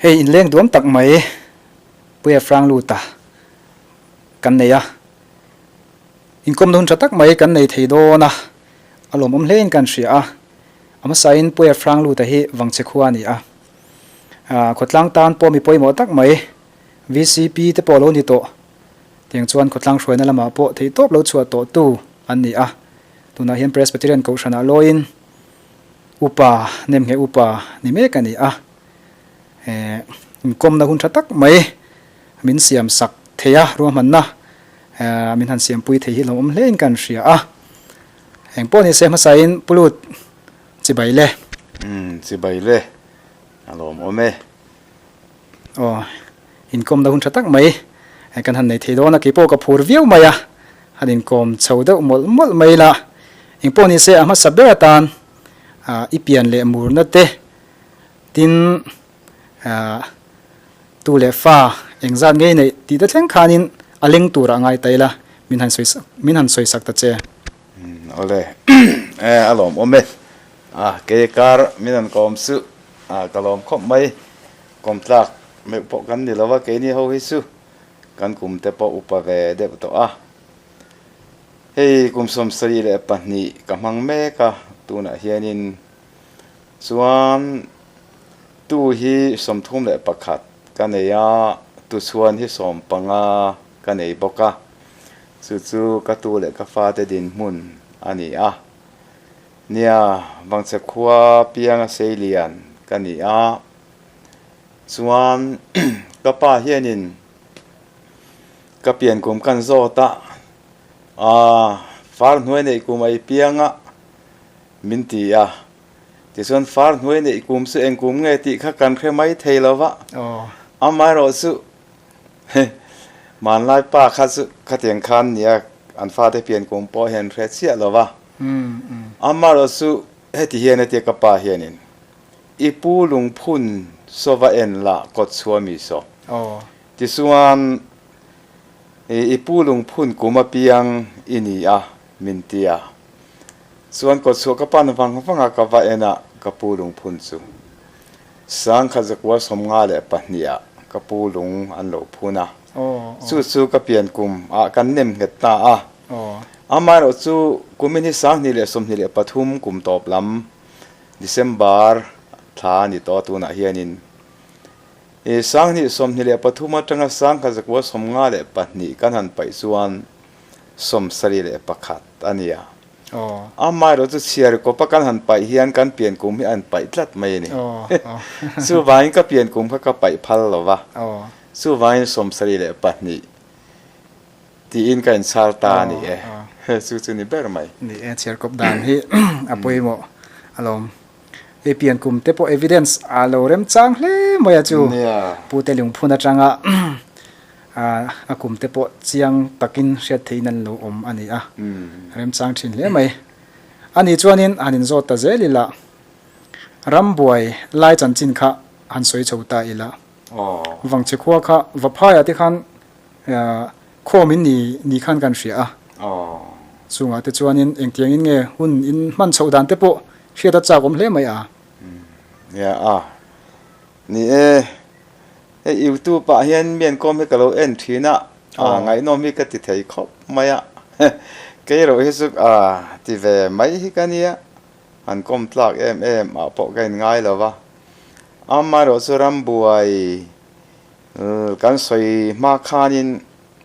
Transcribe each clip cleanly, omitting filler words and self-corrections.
Hei inleng duam tak mai Puia Frangluta kan nei a, inkawmna hun tha tak mai kan nei thei dawn a, a lawmawm hlein kan hria a. A hmasain Puia Frangluta hi Vangchhe khua a ni a, khawtlang tan pawh mi pawimawh tak mai VCP te pawh lo ni tawh. Tiang chuan khawtlang hruaina lamah pawh theihtawp lo chhuah tawhtu an ni a. Tunah hian Presbyterian Kohhranah lawiin Upa, nemngheh upa ni mek a ni a. Inkawmna hun tha tak mai min siam sak thei a, ruahmanna min han siampui thei hi lawmawm hlein kan hria a. Eng pawh ni se hmasain Pulut chibai le. Umm chibai le, a lawmawm e. Aw, inkawmna hun tha tak mai kan han nei thei dawn a, keipawh ka phur viau mai a, han inkawm chho deuh mawlh mawlh mai la, engpawh ni se a hmasa ber atan i pian leh murna te tin tu leh fa engzat ngei neih tih te thleng khanin a leng turah ngai ta ila min han sawi min han sawi sak ta che. Awle, a lawmawm e, kei kar min han kawm suh. A ka lawm khawp mai. Kawm tlak meuh pawh kan ni lo a, keini ho hi chu kan kum te pawh upa ve deuh tawh a. Hei kum 72 ka hmang mek a, tunah hianin chuan tu hi 31 ka nei a, tuchhuan hi 15 ka nei bawk a. Chu chu ka tu leh ka fate dinhmun a ni a. Nia, Vangchhe khua pianga seilian ka ni a, chuan ka pa hianin ka pian kum kan zawt a, aaa far hnuai neih kum a i piang a min ti a, tichuan far hnuai neih kum chu eng kum nge tih kha kan hre mai thei lo va, amaherawh chu hmanlai pa kha chu khatiang khan nia an fate pian kum pawh hian hre chiah lo va. Amaherawh chu heti hian a tia ka pa hianin, I pu lungphun saw va en la kawt chhuah mi saw. Tichuan i pu lungphun kum apiang i ni a min ti a. Chuan kawt chhuah ka pan vang vang a ka va en a ka pu lungphun chu 1952 ah ka pu lung an lo phun a. Chu chu ka pian kum ah kan nem nghet ta a. Amaherawh chu kumin hi 2023 kum tawp lam December thla a ni tawh a tunah hianin i 2023 atanga 1952 kan han paih chuan 71 a ni a. Amaherawh chu chhiar kawpa kan han paih hian kan pian kum hi an paih tlat mai a ni. Chuvangin ka pian kum kha ka paih phal lo va, chuvangin 72 Tiin ka inchhar ta a ni e. Chu chu ni ber mai. Ni e, chhiarkawp dan hi a pawimawh alawm. Hei pian kum te pawh evidence a lo remchang hle mai a chu. Pu te lungphun atanga a kum te pawh chiang takin hriat theihin an lo awm a ni a. Remchang thin hle mai. Ani chuanin han inzawt ta zel ila, rambuai lai chanchin kha han sawi chho ta ila. Vangchhe khua kha Vaphaiah te khan Khawm in ni ni khan kan hria a. Chungah te chuanin engtiangin nge hun in hman chhoh dan te pawh hriat a chak awm hle mai a. Nia a. Ni e, hei youtube ah hian mi an kawm hi ka lo en thin a, ngaihnawm hi ka ti thei khawp mai a. Kei erawh hi chu ti ve mai hi ka nia, han kawm tlak em em ah pawh ka in ngai lo va. Amaherawh chu rambuai Kan sawi hma khanin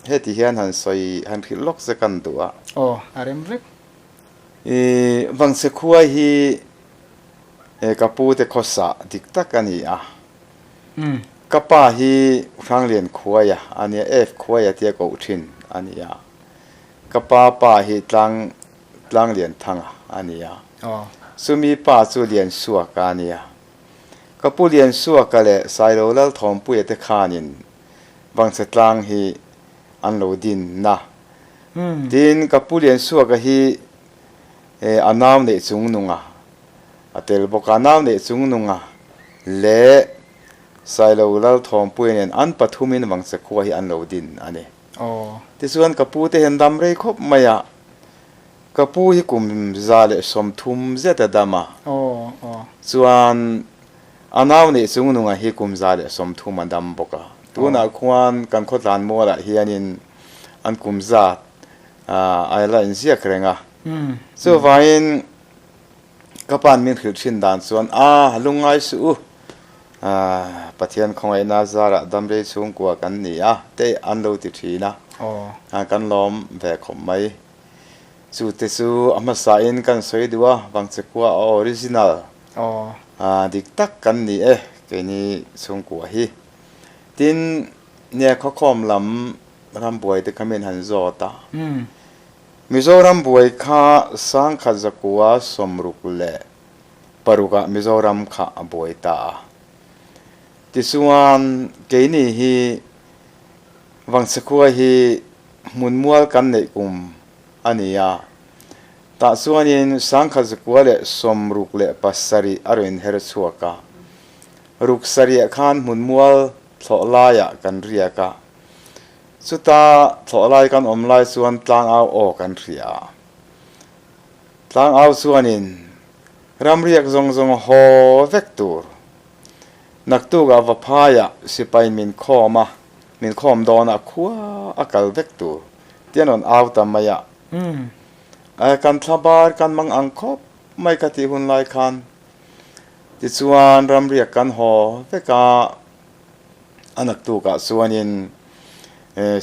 heti hian han sawi han hrilh lawk che kan duh a. Aw, a rem vek. I Vangchhe khua hi ka pu te khawsa dik tak a ni a. Ka pa hi Hranglian khuaia a nia, F khuaia tia koh thin a ni a. Ka pa pa hi Tlang Tlanglianthanga a ni a. Chumi pa chu Liansuaka a ni a. Ka pu Liansuaka leh Sailo Lalthawmpuia te khanin Vangchhe tlang hi an lo din na. Tin, ka pu Liansuaka hi a nau neih chung nunga a tel bawk a, a nau neih chung nunga leh Sailo Lalthawmpuia nen an pathumin Vangchhe khua hi an lo din a ni. Tichuan ka pu te hian dam rei khawp mai a, Ka pu hi kum 130 zet a dam a, chuan A nau neih chungnunga hi kum 130 a dam bawk a. Tunah khuan kan khawtlan mualah hianin an kum zat a la inziak reng a. Chuvangin ka pa'n min hrilh thin dan chuan, A, lungngai suh u, Pathian khawngaihna zarah damrei chhungkua kan ni a, te an lo ti thin a, kan lawm ve khawp mai. Chu te chu a hmasain kan sawi duh a, Vangchekua a original dik tak kan ni e, keini chhungkua hi. Tin, nia khawkhawm lam rambuai te kha min han zawt a. Mizoram buai kha sangkhat zakua 66 ah Mizoram kha a buai ta a. Tichuan, keini hi Vangchhekhua hi hmun mual kan neih kum a ni a. Tah chuanin 1967 a rawn inher chhuak a. Ruk sarih khan hmun mual thlawh laiah kan riak a. Chuta thlawh lai kan awm lai chuan tlangau aw kan hria a. Tlangau chuanin ramriak zawng zawng haw vek tur. Naktukah Vaphaiah sipai min khawm a, min khawm dawn a, khua a kal vek tur tih an rawn au ta mai a. Kan thla bar kan mang ang khawp mai ka tih hun lai khan tichuan ramriak kan haw vek a. A naktukah chuanin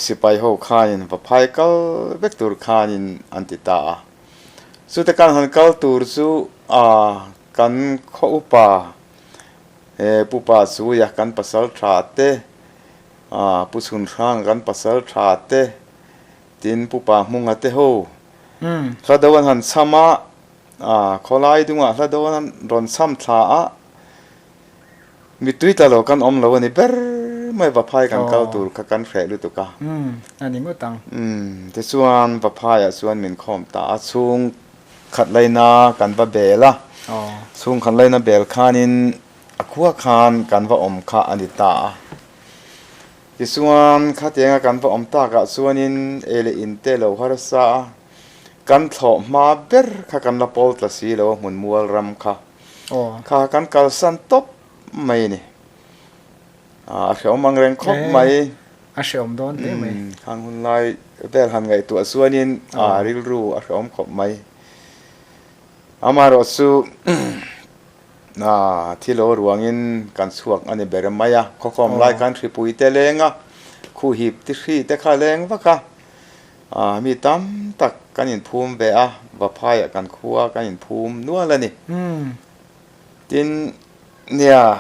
sipai ho khanin Vaphai kal vek tur khanin an ti ta a. Chute kan han kal tur chu kan khaw upa Pupa Chuia kan pasal tha te, Pu Chhunhranga kan pasal tha te, tin Pupa Hmunga te ho hla do an han cham a, khawlai dungah hla do an rawn cham thla a. Mittui tla lo kan awm lo a ni ber mai, Vaphai kan kal tur kha kan hreh lutuk a. Umm, a ni ngawt ang. Umm, tichuan Vaphaiah chuan min khawm ta a, chhung khat laina kan va bel a, chhung khat laina bel khanin a khua khan kan va awm kha a ni ta a. Tichuan khatianga kan va awm takah chuanin ei leh in te lo harsa a, kan thlawh hma ber kha kan la pawl tla si lo a hmun mual ram kha. Kha kan kalsan tawp mai a ni. A hrehawm ang reng khawp mai. A hrehawm dawn hle mai. Khang hun lai vel han ngaihtuah chuanin a rilru a hrehawm khawp mai. Amaherawh chu thil aw ruangin kan chhuak a ni ber mai a. Khawkhawm lai khan hripui te leng a, khuhip ti hri te kha leng vak a. Mi tam tak kan inphum ve a, Vaphaiah kan khua kan inphum nual a ni. Tin, nia,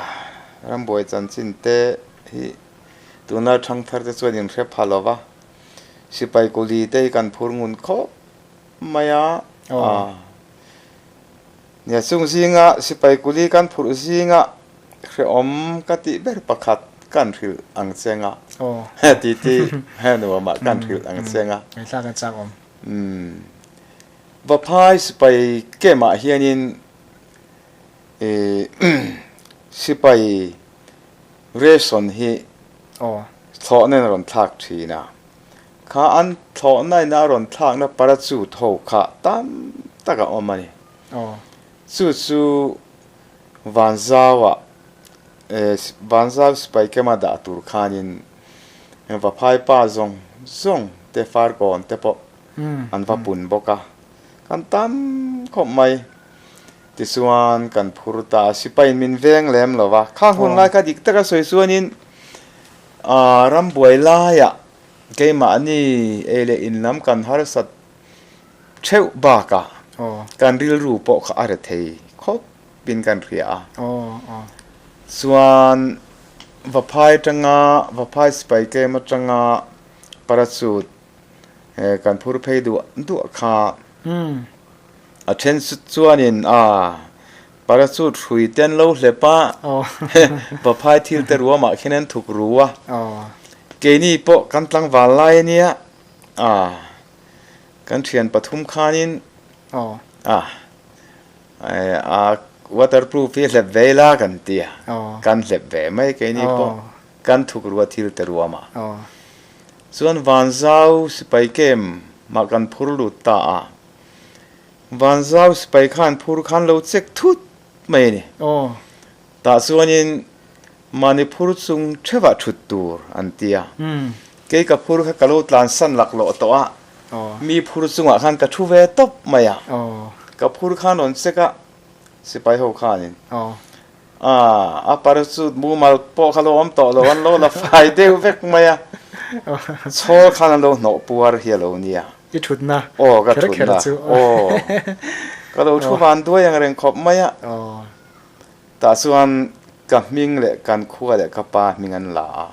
rambuai chanchin te hi tunlai thangthar te chuan inhre pha lo va, sipai kuli te hi kan phur ngun khawp mai a. Nia, chung zinga sipai kuli kan phurh zinga hrehawm ka tih ber pakhat kan hrilh ang cheng a, ti ti nuamah kan hrilh ang cheng a. Ngaihthlak a chak awm. Umm. Vaphai sipai camp ah hianin sipai ration hi thlawhna in a rawn thlak thin a. Kha an thlawhna in a rawn thlakna parachute ho kha tam tak a awm a ni. Chu chu Vanzauah Vanzau sipai kema dah tur khanin Vaphai pa zawng zawng te Farkawn te pawh an va pun bawk a, kan tam khawp mai. Tichuan kan phur ta a, sipaiin min veng lem lo va, khang hun lai kha dik taka sawi chuanin rambuai laiah keimahni ei leh in lam kan harsat Theuh bakah kan rilru pawh kha a re thei khawp in kan hria a. Chuan Vaphai atanga Vaphai sipai tlem atanga parachute kan phur phei duah duah kha a then chuanin a parachute hrui te an lo hlep a, Vaphai thil te ruamah khian an thuk ru a. Keini pawh kan tlangval lai ania a. Kan thian pathum khanin a a waterproof hi hlep ve ila kan ti a, kan hlep ve mai keini pawh kan thuk rua thil te ruam a. Chuan Vanzau sipai kem mah kan phur lut ta a, Vanzau sipai khan phur khan lo check thut mai a ni. Tah chuanin mahni phur chung theuhah thut tur an ti a. Kei ka phur kha ka lo tlansan laklawh tawh a, mi phur chungah khan ka thu ve tawp mai a. Ka phur khan rawn check a, sipai ho khanin a parachute mumal pawh kha lo awm tawh lo, an lo la fai deuh vek mai a. Chhawl khan an lo hnawh puar hi a lo nia. I thutna Aw ka thutna aw ka lo thu van duai ang reng khawp mai a. Tah chuan ka hming leh kan khua leh ka pa hming an la a,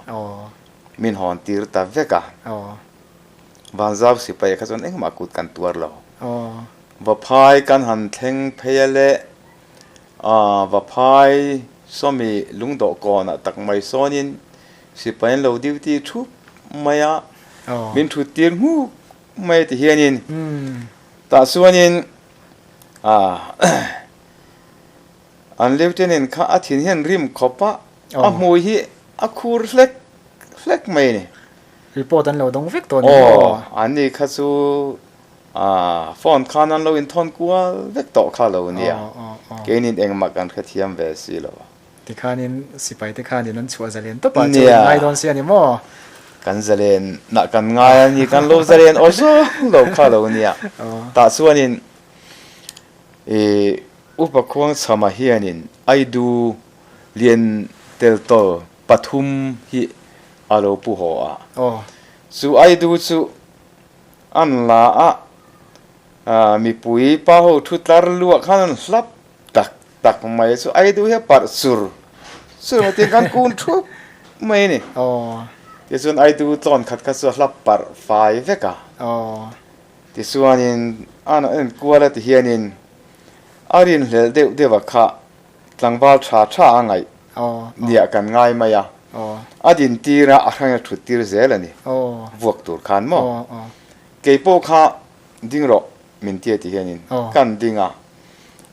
min hawn tir ta vek a. Vanzau sipai kha chuan engmah kut kan tuar lo. Vaphai kan han thleng phei a le, Vaphai sawmi lungdawh kawnah tak mai sawnin sipai an lo duty thup mai a, min thut tir nghuk mai ti hianin tah chuanin An lieutenant kha a thin hian rim khawp a, a hmui hi a khur hlek hlek mai a ni. Report an lo dawng vek tawh a ni maw? Aw, an ni kha chu phone khan an lo inthawn kual vek tawh kha lo nia. Keinin engmah kan hrethiam ve si lo a. Tikhanin sipai te khanin an chhuah zalen tawp ah chu in ngai dawn si a ni maw? Kan zalen nah kan ngai a ni, kan lo zalen aw zawng lo kha lo nia. Tah chuanin I Upa Khuangchhama hianin Aidu lian teltawl pathum hi a lo pu haw a. Chu Aidu chu an la a, mipui pa ho thu tlar luah khan an hlap tak tak mai. Chu Aidu hi a parh chur chur mai tiin kan kun thup mai a ni. Tichuan Aidu tlawn khat kha chu a hlap parh fai vek a. Tichuanin a en kual a ti hianin a rinhlelh deuh deuh a kha tlangval tha tha a ngaih niah kan ngai mai a, a din tir a, a hrang a thut tir zel a ni, vuak tur khan maw? Kei pawh kha ding rawh min tia ti hianin kan ding a,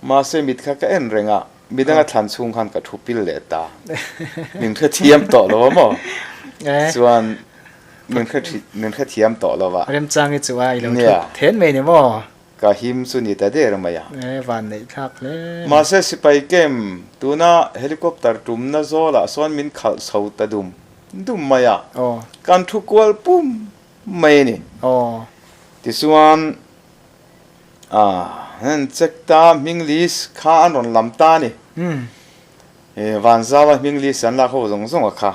mahse mit kha ka en reng a, midang a thlan chhung khan ka thu pil leh ta, min hrethiam tawh lo a maw? Chuan. Min hre thi, min hre thiam tawh lo va. Remchang i chu a i lo thut then mai ni maw? Ka him chu ni ta der mai a. E, van neih thlak hle mai. Mahse sipai camp tuna helicopter tumna zawlah sawn min khalh chho ta dum dum mai a. Kan thu kual pum mai a ni. Tichuan an check ta hming list kha an rawn lam ta a ni. Vanzau a hming list an lak ho zawng zawng a kha.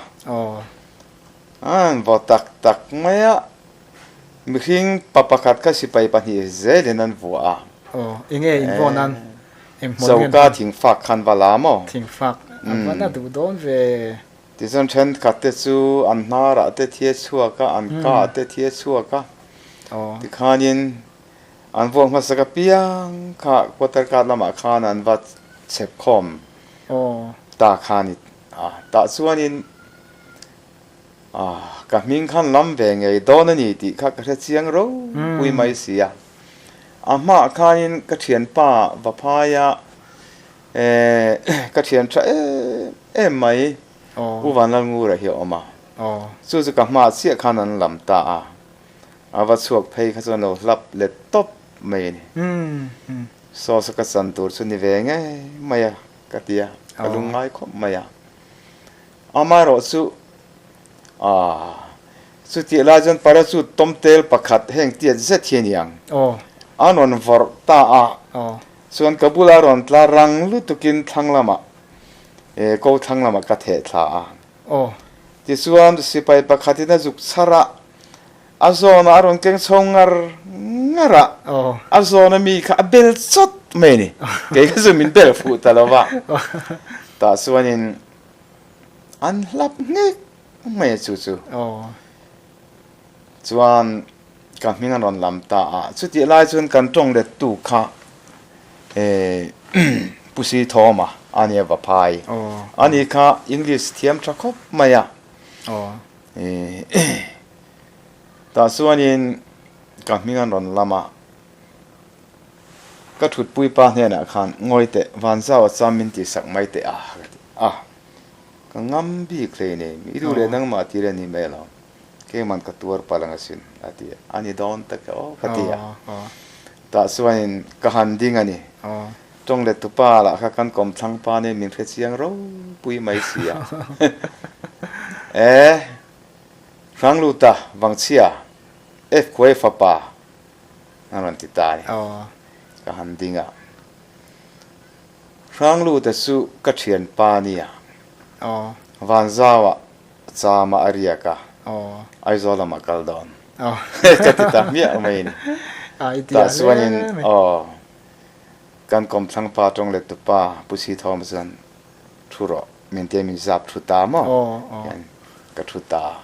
An vaw tak tak mai a, mihring pa pakhat kha sipai pahnih zelin an vuah a. Aw, enge in vaw nan eng hmawlh nge an Choka thingfak khan va la maw? Thingfak a va na duh dawn ve. Tichuan thenkhat te chu an hnarah te thi a chhuak a, an kaah te thi a chhuak a. Tikhanin an vuak hmasak apiang kha quarter card lamah khan an va chhep khawm ta kha a ni a. Tah chuanin Ah, ka hming khan lam ve ngei dawn a ni tih kha ka hre chiang ropui mai si a. A hmaah khanin ka thianpa va phai a, eh, ka thian tha em em mai, U Vanlalngura hi a awm a. Chu chu ka hmaah chiah khan an lam ta a, a va chhuak phei kha chuan lo hlap let tawp mai a ni. Saw saw ka chan tur chu ni ve ngei mai a, ka ti a, ka lungngai khawp mai a. Amaherawh chu aah chutih lai chuan parachute tawmtel pakhat heng tiat zet hi a ni ang. A rawn vawrh ta a, chuan ka bula rawn tla rang lutukin thlang lamah eh ko thlang lamah ka theh thla a. Tichuan sipai pakhatin a zuk chhar a, a zawnah a rawn keng chho ngar ngar a, a zawna mi kha a bel chawt mai a ni. Kei kha chu min bel fuh ta lo va. Tah chuanin An hlap ngek mai a chu chu. Chuan ka hming an rawn lam ta a, chutih lai chuan kan tawng let tu kha Pu Si Thawma a nia va phai. Ani kha English thiam tha khawp mai a. Tah chuanin ka hming an rawn lam a, Ka thutpui pa hnenah khan ngawi teh, Vanzau a cham min tihsak mai teh a, ka ti a. Ka ngam bik hlei nei, i duh leh nangmah tir a ni mai lo, keiman ka tuar palh ang asin, a ti a. A ni dawn tak e aw, ka ti a. Tah chuanin ka han ding a ni. Tawng let tupa lah kha kan kawmthlang pa nen min hre chiang ropui mai si a. E, Hrangluta Vangchhia, F Khuai fapa a rawn ti ta a ni. Ka han ding a. Hrangluta chu ka thianpa nia. Vanzauah Chama a riak a, Aizawl lamah kal dawn. Ka ti ta hmiah mai a ni. Tah chuanin aw. Kan kawmthlang pa tawng let tu pa Pu Si Thawma chuan thu rawh min tia min zap thu ta maw hian ka thu ta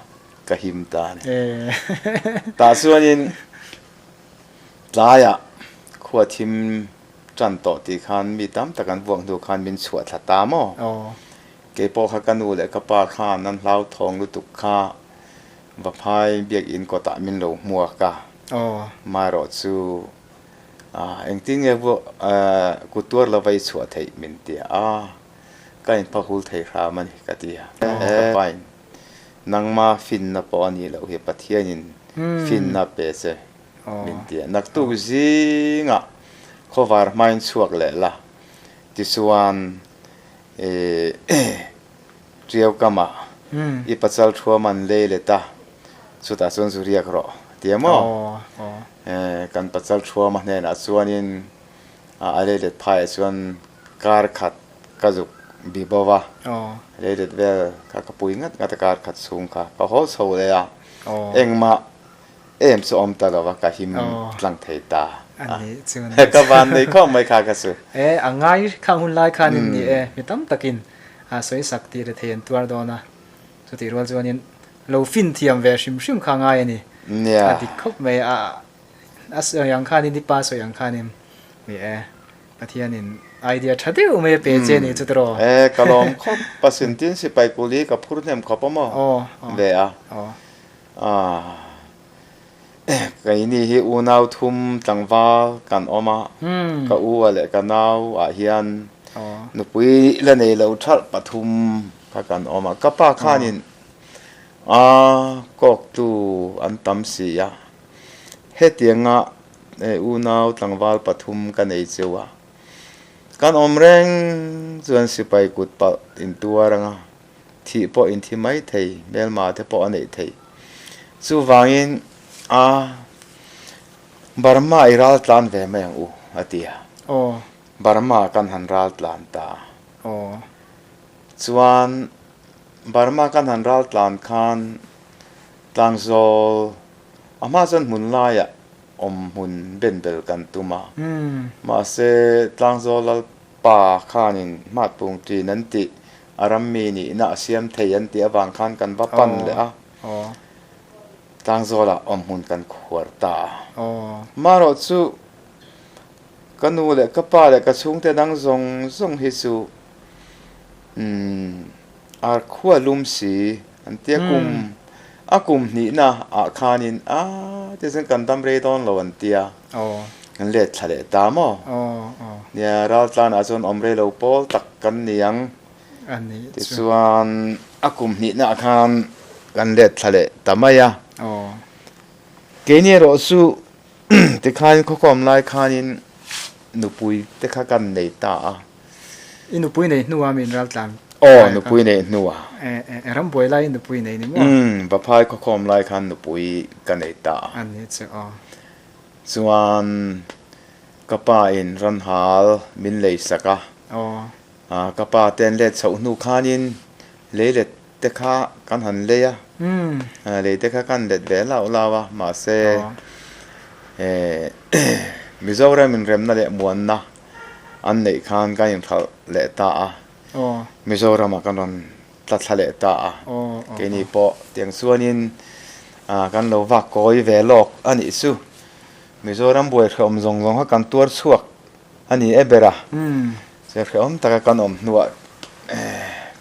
ka him ta a ni. Tah chuanin tlaiah khua thim tan tawh tih khan mi tam tak an vuak hnu khan min chhuah thla ta maw? Keipawh kha ka nu leh ka pa khan an hlauthawng lutuk kha Vaphai biakinn kawtah min lo hmuak a, maherawh chu Engtin nge kut tuar lova i chhuah theih min ti a, ka inpha hul thei hram a ni ka ti a. Ka pain nangma finna pawh a nih loh hi Pathianin finna pe che min ti a. Naktuk zingah khawvar hmain chhuak leh la tichuan Ṭiau kamah i pasal thuam an lei let a, chutah chuan zu riak rawh ti a maw? Kan pasal thuama hnenah chuanin a lei let phaiah chuan kar khat ka zuk bi bo va, lei let vel kha ka pui ngat ngat a kar khat chhung kha ka haw chho leh a, engmah em chu awm ta lo va ka him tlang thei ta a ka van nei khawp mai kha ka chu. E a ngai khang hun lai khanin ni e mi tam takin a sawi sak tih rethei an tuar dawn a chutih rual chuanin lo fin thiam ve hrim hrim kha ngai a ni a dik khawp mai a a sawi ang khanin i pa sawi ang khanin ni e Pathianin idea tha deuh mai a pe che ni chu tiraw. E ka lawm khawp pasin tin sipai kuli ka phur hnem khawp a maw ve a. Keini hi unau thum tlangval kan awm a, ka u a leh ka nau ah hian nupui la nei lo thalh pathum kha kan awm a. Ka pa khanin a kawktu an tam si a, hetianga unau tlangval pathum ka nei cheu a, kan awm reng chuan sipai kut palh intuar anga. Thih pawh in thi mai thei, hmelma te pawh a neih theih. Chuvangin a Burma i ral tlan ve mai ang u, a ti a. Burma kan han ral tlan ta a. Chuan Burma kan han ral tlan khan Tlangzawl a hma chuan hmun laiah awm hmun benbel kan tum a. Mahse Tlangzawl Lalpa khanin hmatpung ṭin an tih A ram mi nihna a siam thei an tih avang khan kan va pan leh a, Tlangzawlah awmhmun kan khuar ta a. Marawh chu ka nu leh ka pa leh ka chhungte dang zawng zawng hi chu umm ar khua lum si an tia kum a kum hnihna ah khanin a tichuan kan dam rei dawn lo an tia kan let thla leh ta maw? Nia raltlanah chuan awm rei lo pawl tak kan ni ang. Tichuan a kum hnihna ah khan kan let thla leh ta mai a. Keini erawh chu tikhain khawkhawm lai khanin nupui te kha kan nei ta a. I nupui nei hnuah min raltlan Aw, nupui nei hnuah. E, rambuai laiin nupui nei ni maw? Umm, Vaphai khawkhawm lai khan nupui ka nei ta a. A ni chu aw. Chuan ka pa in ranhal min lei sak a. Aw. Ka pa te an let chhoh hnu khanin lei let te kha kan han lei a, lei te kha kan let ve lau lau a, mahse Mizoram inremna leh muanna an neih khan kan inhralh leh ta a, Mizoramah kan rawn tla thla leh ta a, keini pawh tiang chuanin kan lo vak kawi ve lawk a nih chu. Mizoram buai hrehawm zawng zawng kha kan tuar chhuak a ni e ber a, chuan hrehawm taka kan awm hnuah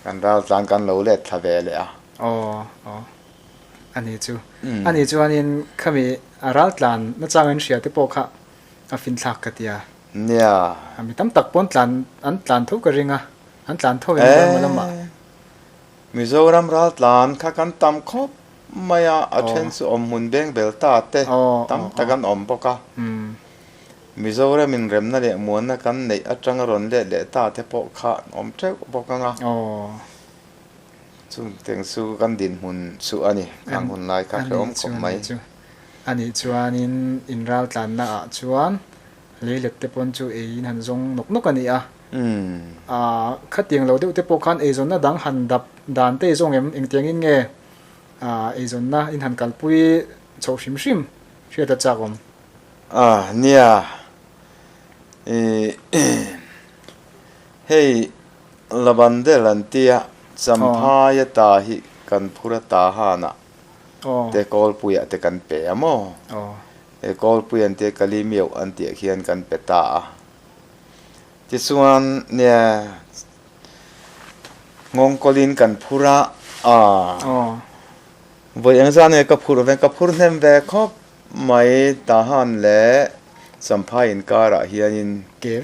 kan ral tlan kan lo let thla ve leh a. Aw aw a ni chu. A ni chuanin khami a ral tlan nachang an hria te pawh kha a finthlak ka ti a. Nia. Mi tam tak pawn tlan an tlan tho ka ring a, an tlan tho em Burma lamah. Mizoram ral tlan kha kan tam khawp mai a, a then chu awm hmun beng bel ta te tam tak an awm bawk a. Mizoram in remna leh muanna kan neih atanga rawn let leh ta te pawh kha an awm teuh bawk ang a. Chungteng chu kan dinhmun chu a ni. Khang hun lai kha hrehawm khawp mai. A nih chuanin in raltlanna ah chuan leilet te pawn chu eiin han zawng nawk nawk a ni a. Khatiang lo deuh te pawh khan eizawnna dang han dap dan te i zawng em? Engtiangin nge eizawnna in han kalpui chhoh hrim hrim hriat a chak awm? A nia, ih hei Lavandel an tia Champhaia ta hi kan phur a ta hanah te Kawlpuiah te kan pe a maw? He Kawlpui an tia Kalimiauh an tih ah khian kan pe ta a. Tichuan nia nghawngkawlin kan phur a, aah vawi eng zan nge ka phurh ve, ka phur hnem ve khawp mai Tahan leh Champhai inkarah hianin ke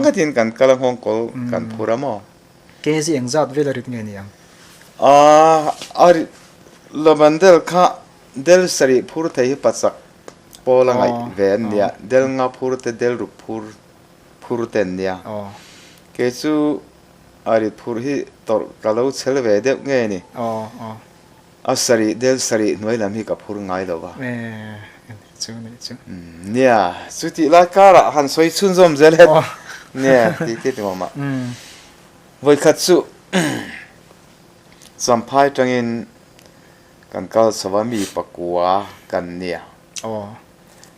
ngatin kan kal a nghawngkawl kan phur a maw? Ke zi eng zat vel a rit nge ni ang? Aah a rit Lavandel kha Del sarih phur thei hi pachak pawl a ngaih ve an nia, del nga phur te del ruk phur phur te an nia. Kei chu a rit phur hi tawrh ka lo chhel ve deuh nge ni. A sarih del sarih hnuai lam hi ka phur ngai lo va. Nia, chutih lai karah han sawi chhunzawm zel het. Nia, tih te ti mawh mah. Vawikhat chu Champhai tangin Kan kal chho a mi pakua kan nia.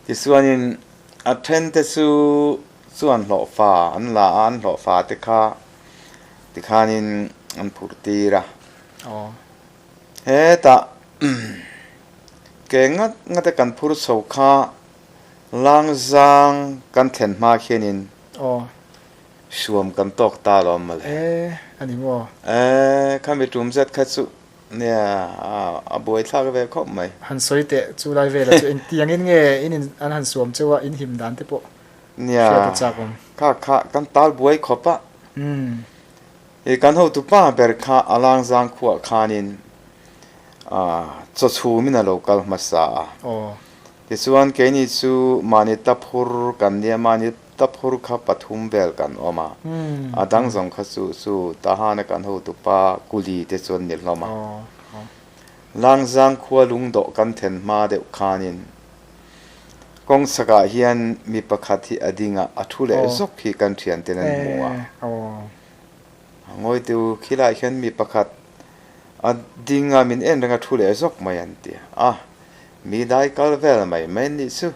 Tichuanin a thente chu chuan hlawhfa an la a, an hlawhfa te kha tikhanin an phurh tir a. Hetah ke ngat ngat a kan phur chho kha Langzang kan thlen hma khianin suam kan tawk ta alawm mawle. E khami tum zet kha chu Nia, a buaithlak ve khawp mai. Han sawi teh, chu lai velah chu engtiangin nge in in an han suam cheu a, in him dan te pawh hriat a chak awm. Nia, kha kha kan tal buai khawp a. I kan hotu pa ber kha a langzang khuah khanin chaw chhumin a lo kal hmasa a. Tichuan keini chu mahni ta phur kan nia, mahni Ta phur kha pathum vel kan awm a, a dang zawng kha chu chu Tahana kan hotupa Kuli te chuan ni hlawm a. Langzang khua lungdawh kan then hma deuh khanin kawng chhakah hian mi pakhat hi a ding a, a thu leh zawk hi kan thianten an hmu a. Ngawi tu khilaiah hian mi pakhat a ding a, min en reng a thu leh zawk mai an ti a, mi dai kal vel mai mai nih chu.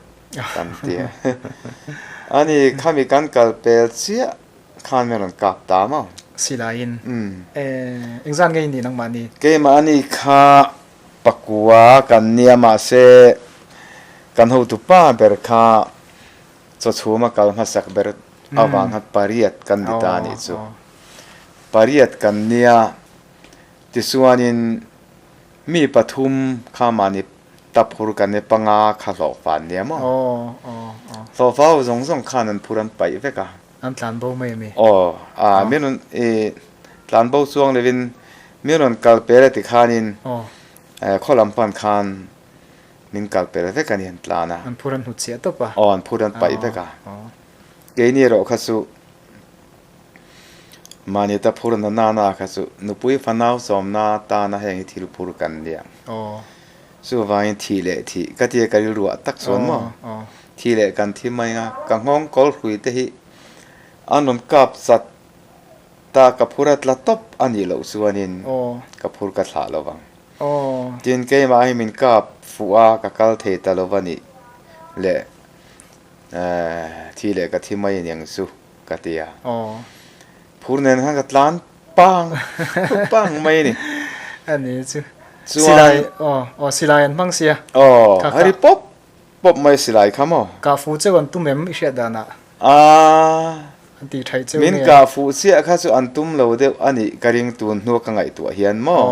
Kan ti a. Ani khami kan kal pel chiah khan min rawn kap ta maw? Silaiin. Engzan nge i nih nangmahni? Keimahni kha pakua kan nia mahse kan hotu pa ber kha chawchhuma kal hmasak ber avang khan pariat kan ni ta anih chu. Pariat kan nia tichuanin mi pathum kha mahni Ta phur kan e panga kha hlawhfa an nia maw? Hlawhfa ho zawng zawng khan an phur an paih vek a. An tlan bo mai ami? Aw, a min rawn i tlan bo chuang lovin min rawn kal pel a ti khanin khaw lam pan khan min kal pel vek a ni an tlan a. An phur an hnut chiah tawp a. Aw, an phur an paih vek a. Keini erawh kha chu Mahni ta phur na nana kha chu nupui fanau sawmna tana heng hi thil phur kan nia. Chuvangin thih leh thih ka tia ka rilruah tak chuan maw? Thih leh kan thi mai anga ka nghawng kawl hrui te hi an rawn kap chat ta ka phur a tla tawp a nih loh chuanin ka phur ka thlah lo vang. Tin keimah hi min kap fuh a ka kal thei ta lo va nih leh thih leh ka thi mai aniang chu. Ka ti a. Phur nen khan ka tlan pang pang mai a ni. A ni chu. Silai aw aw silai an hmang sia. Aw a ri pawp pawp mai silai kha maw. Kah fuh cheu an tum em i hriat danah. Aa. An tih thaih cheu nge. Min kah fuh chiah kha chu an tum lo deuh a nih ka ring tun hnua ka ngaihtuah hian maw.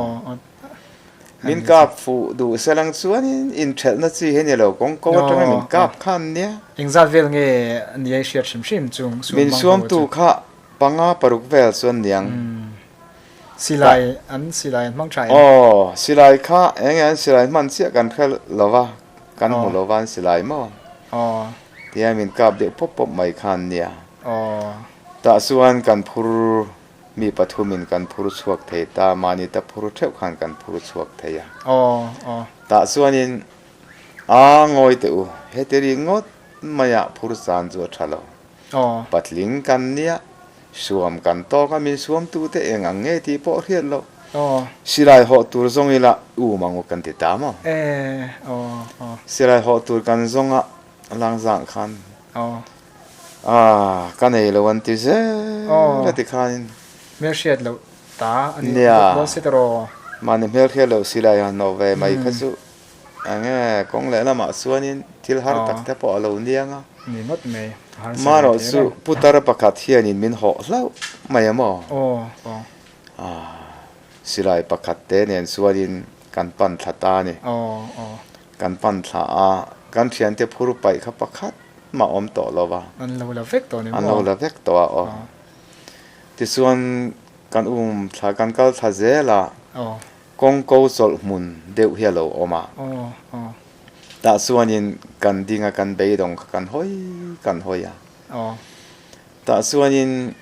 Min kap fuh duh selang chuanin inthelhna chi hi a ni lo, kawng ko atanga min kap kha an nia. Engzat vel nge nia i hriat hrim hrim chung suam Min mang ho suamtu chu? kha panga paruk vel chuan niang. Silai an silai an hmang tha em? Aw, silai kha eng nge an silai hman chiah kan hre lo va, kan hmu lo va an silai maw? Aw. Tia min kap deuh pawp pawp mai kha an nia. Tah chuan kan phur mi pathumin kan phur chhuak thei ta, mahni ta phur theuh khan kan phur chhuak thei a. Tah chuanin a ngawi teh u, heti ringawt maiah phur chan chu a tha lo. Patling kan nia, suam kan tawk a, min suamtute eng ang nge tih pawh hriat loh. Silai hawh tur zawng ila um ang u kan ti ta maw? Silai hawh tur kan zawng a langzang khan ah ka nei lo an ti zel a ti khanin. Hmelhriat loh ta a ni bawk dawn si tawh. Mahni hmelhriat loh silai han hnawh ve mai kha chu. Enge kawng leh lamah chuanin thil har tak te pawh a lo niang a. Ni ngawt mai, a harsa ve Marawh chu putar pakhat hianin min hawh hlauh mai a maw? Aw, aw. Ah, silai pakhat te nen chuanin kan pan thla ta a ni. Aw, aw. Kan pan thla a, kan thiante phur paih kha pakhat mah awm tawh lo va. An lo la vek tawh ni maw? An lo la vek tawh a, aw. Tichuan kan um thla, kan kal thla zel a. Aw. Kawngko chawlh hmun deuh hi a lo awm a. Tah chuanin kan ding a, kan beidawng kha kan hawi kan hawi a. Tah chuanin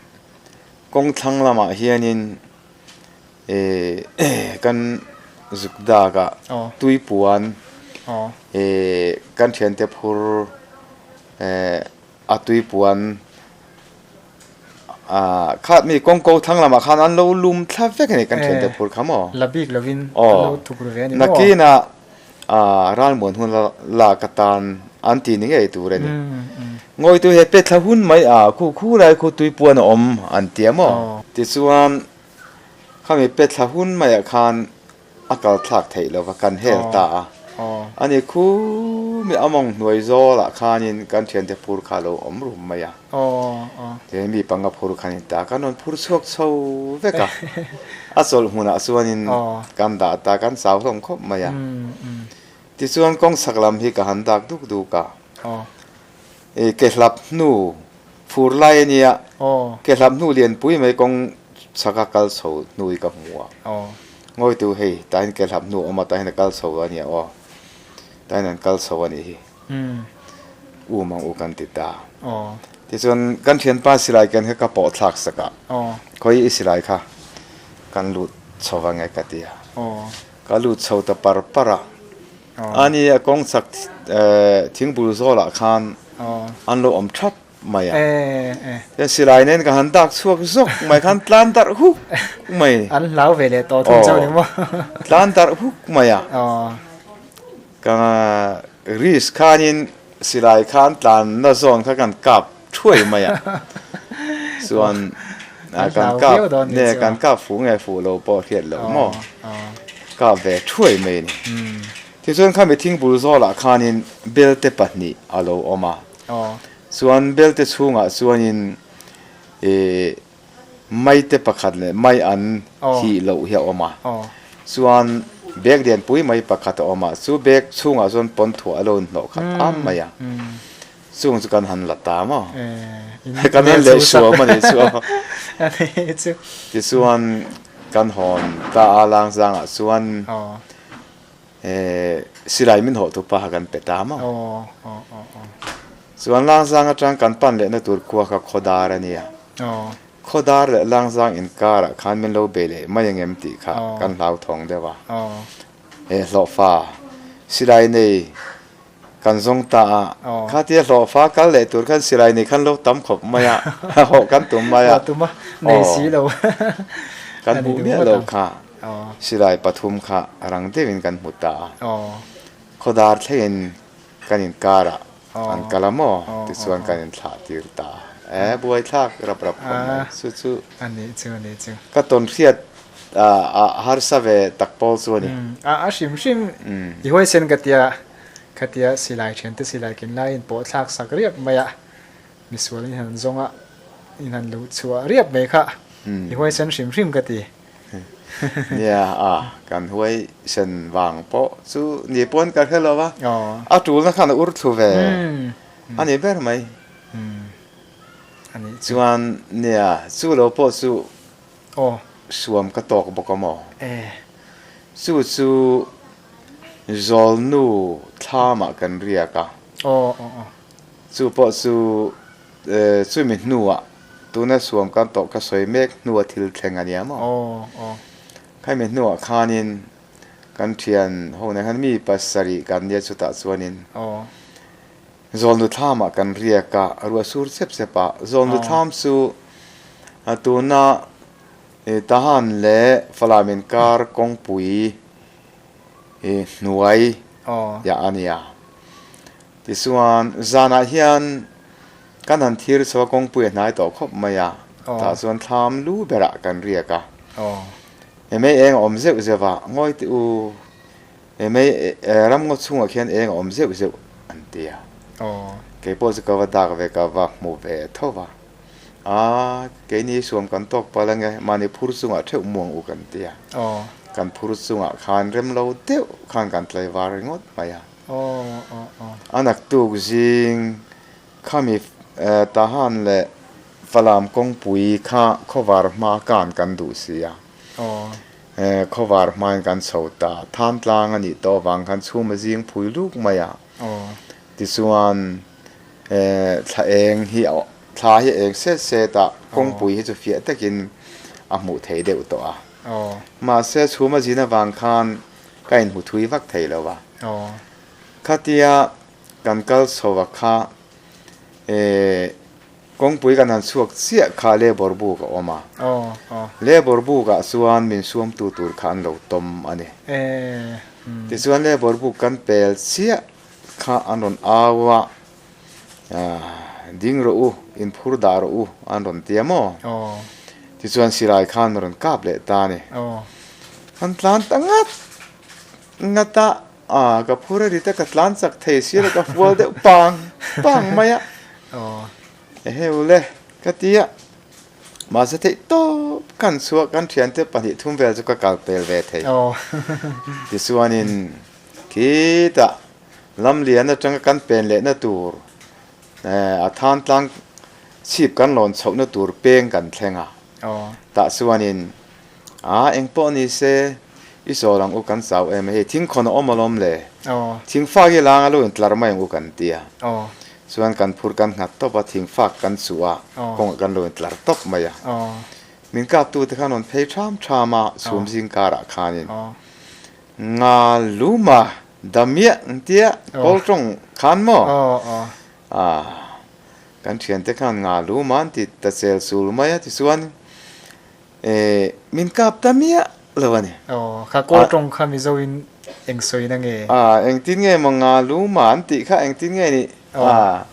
kawng thlang lamah hianin kan zuk dak a, tuipuan kan thiante phur A tui puan ah kha mi kawngko thlang lamah khan an lo lum thla vek a ni kan thiante phur kha maw? La bik lovin an lo thuk ru ve a ni maw? Nakinah ah ralmuan hun lak atan an ti ni ngei tur a ni. Ngawitu he pe thla hun mai a khu khu lai khu tui puan a awm an ti a maw? Tichuan khami pe thla hun maiah khan A kal thlak theih lo va, kan hel ta a. Ani khumi a mawng hnuai zawlah khanin kan thiante phur kha a lo awm rum mai a. Tichuan mi panga phur khan in ta, kan rawn phur chhuak chho vek a. A chawlh hmunah chuanin kan dah ta, kan chau hlawm khawp mai a. Tichuan kawng chhak lam hi ka han dak duk duk a. Ke hlap hnu Fur lai a nia, ke hlap hnu lianpui mai kawng chhaka kal chho hnu hi ka hmu a. Ngawitu hei, tahin ke hlap hnu a awm a, tahin a kal chho a nia aw. Tahin an kal chho a nih hi. Um ang u kan ti ta. Tichuan kan thianpa silai ken kha ka pawh thlak sak a, khawi i silai kha kan lut chho ang e ka ti a. Ka lut chho ta par par a. Ani a kawng chak thingbul zawlah khan an lo awm thap mai a. Chuan silai nen ka han dak chhuak zawk mai khan tlan darh huk mai. An hlau ve leh tawh thung chauh ni maw? Tlan darh huk mai a. Ka risk khanin silai khan tlanna zawn kha kan kap thuai mai a. Chuan kan kap nge kan kap fuh nge fuh lo pawh hriat loh maw? Kap ve thuai mai a ni. Tichuan khami thingbul zawlah khanin belte pahnih a lo awm a. Chuan belte chhungah chuanin ih maite pakhat leh mai an hih loh hi a awm a. Chuan bag lianpui mai pakhat a awm a. Chu bag chhungah chuan pawnthuah a lo inhnawh khat am mai a. Chung chu kan han la ta maw? Kan han leh suam a nih chu. Tichuan kan hawn ta a langzangah chuan silai min hawh tu pa kha kan pe ta maw? Chuan langzang atang kan pan lehna tur khua kha Khawdar a nia. Khawdar leh langzang inkarah khan min lo bei leh mai ang em tih kha kan hlauthawng deuh a. Hlawhfa silai nei Kan zawng ta a, khatia hlawhfa kal leh tur khan silai nei khan lo tam khawp mai a, hawh kan tum mai a, Hawh tum a, nei si lo. Kan hmuh miah lo kha, silai pathum kha rang deuhin kan hmu ta a, khawdar thlengin kan inkarah an kal a maw tichuan kan inthlah tir ta a, e buaithlak rap rap khawp mai chu chu ka tawn hriat a harsa ve tak pawl chu a ni. A hrim hrim i huaisen ka tia. Khatia silai thiante silai ken laiin pawh thlak sak riap mai a, misual in han zawng a, in han lo chhuah riap mai kha i huaisen hrim hrim ka ti. Nia a, kan huaisen vang pawh chu ni pawn ka hre lo a, a tulna khan a ur thlu ve a ni ber mai. Chuan nia chu lo pawh chu suam ka tawk bawk a maw? Chu chu Zawlnu thlamah kan riak a. Chu pawh chu chumi hnuah tuna suam kan tawh ka sawi mek hnua thil thleng a nia maw? Khami hnuah khanin kan thian ho nen khan mi pasarih kan nia chutah chuanin Zawlnu thlamah kan riak a, ruah sur chep chep a. Zawlnu thlam chu tuna Tahan leh Falam inkar kawngpui hnuai ah a nia. Tichuan zanah hian kan han thir chho a, kawngpui a hnai tawh khawp mai a, tah chuan thlam lu berah kan riak a. Hemei eng a awm zeuh zeuh a, ngawi teh u, hemei ramngaw chhungah khian eng a awm zeuh zeuh an ti a. Kei pawh chu ka va dak ve, ka va hmu ve tho va. A, keini suam kan tawk palh ange, mahni phur chungah theuh muang u kan ti a. Kan phur chungah khan rem lo deuh khan kan tlaivar ringawt mai a. A naktuk zing khami Tahan leh Falam kawngpui kha khawvar hma kan kan duh si a. Khawvar hmain kan chho ta. Than tlang a nih tawh avang khan chhum a zing phui luk mai a. Tichuan thla eng hi thla hi a eng set set a, kawngpui hi chu fiah takin a hmuh thei deuh tawh a. Mahse chhum a zin avang khan ka inhmu thui vak thei lo a. Khatia kan kal chho a kha kawngpui kan han chhuak chiah kha labour buk a awm a. Labour buk ah chuan min suamtu tur kha an lo tawm a ni. Tichuan labour buk kan pel chiah kha an rawn au a, ding rawh u, inphur dah rawh u an rawn ti a maw? Tichuan silai khan rawn kap leh ta a ni. Kan tlan ta ngat ngat a, a ka phur a ri ta ka tlan chak thei si lo ka fual deuh pang pang mai a. Eheu le ka ti a, mahse theih tawp kan chhuak kan thiante pahnih thum vel chu ka kal pel ve thei. Tichuanin Khitah lamlian atanga kan pen lehna tur a than tlang chhip kan lawn chhohna tur peng kan thleng a. Tah chuanin a eng pawh ni se i sawl ang u kan chau em a hei thingkhawn a awm alawm le thingfak hi lang a lo intlar mai ang u kan ti a. Chuan kan phur kan nghat tawp a thingfak kan chuh a kawngah kan lo intlar tawp mai a. Min kaptute khan rawn phei tham tham a chhum zing karah khanin. Nga luma damiah ang tia kawl tawng khan maw? Aw kan thiante khan nga luma an ti ta chel chul mai a tichuan eh min kap ta miah lo a ni. Aw kha kawl tawng kha Mizo in eng sawi na nge? Aw engtin nge maw nga luma an tih kha engtin nge nih? Aw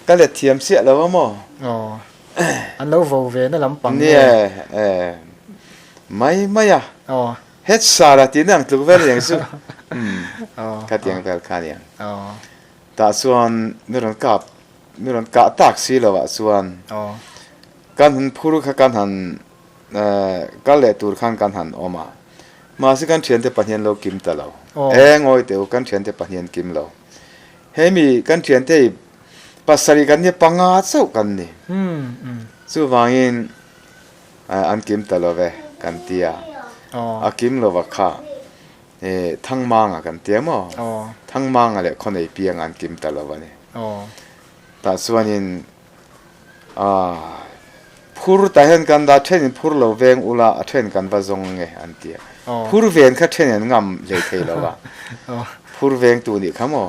ka let thiam chiah lo a maw? Aw an lo vo ve na lampang nge? Nia eh mai mai a. Aw. Het sara tih na ang tluk vel aniang chu. Umm khatiang vel kha aniang. Tah chuan mi rawn kap mi rawn kah tak si lo ah chuan kan han phur kha kan han kal leh tur khan kan han awm a. Mahse kan thiante pahnih an lo kim ta lo. E ngawi teh u kan thiante pahnih an kim lo. Hemi kan thiante hi pasarih kan nia panga chauh kan ni. Chuvangin An kim ta lo ve kan ti a, a kim lo va kha Thangmanga kan ti a maw? Thangmanga leh Khawnei pianga an kim ta lo a ni. Tah chuanin phur tah hian kan dah thenin phur lo veng ula a then kan va zawng nge an ti a. Phur ven kha then an ngam hlei thei lo va, phur vengtu nih kha maw?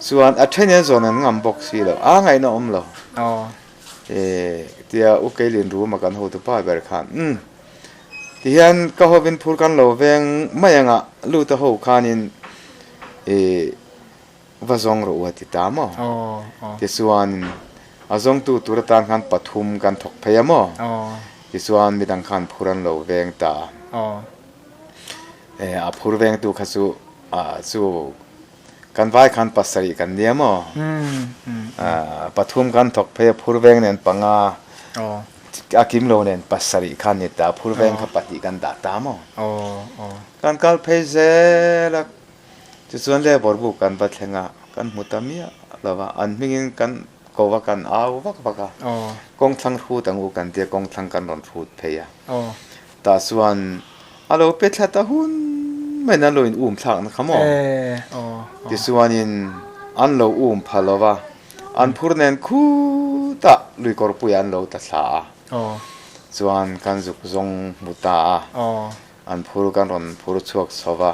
Chuan a then an zawn an ngam bawk si lo, a ngaihna awm lo. E tia u Keilin room a kan hotu pa ber khan umm tihian ka hovin phur kan lo veng mai anga lut a ho khanin e va zawng rawh u a ti ta maw tichuan a zawngtu tur atan khan pathum kan thawk phei a maw tichuan midang khan phur an lo veng ta a e a phur vengtu kha chu a chu Kan vai khan pasarih kan nia maw? Pathum kan thawk phei a phur veng nen panga a kim lo nen pasarih khan ni ta phur veng kha pahnih kan dah ta maw? Kan kal phei zel a tichuan labour buk kan va thleng a kan hmu ta miah lo va an hmingin kan ko va kan au vak vak a kawngthlang hrut ang u kan tia kawngthlang kan rawn hrut phei a. Tah chuan a lo pe thla ta hun maiin an lo in um thlakna kha maw? Tichuanin an lo um pha lo va. An phur nen khutah lui kawrpuiah an lo ta thla a. Chuan kan zuk zawng hmu ta a. An phur kan rawn phur chhuak chho va.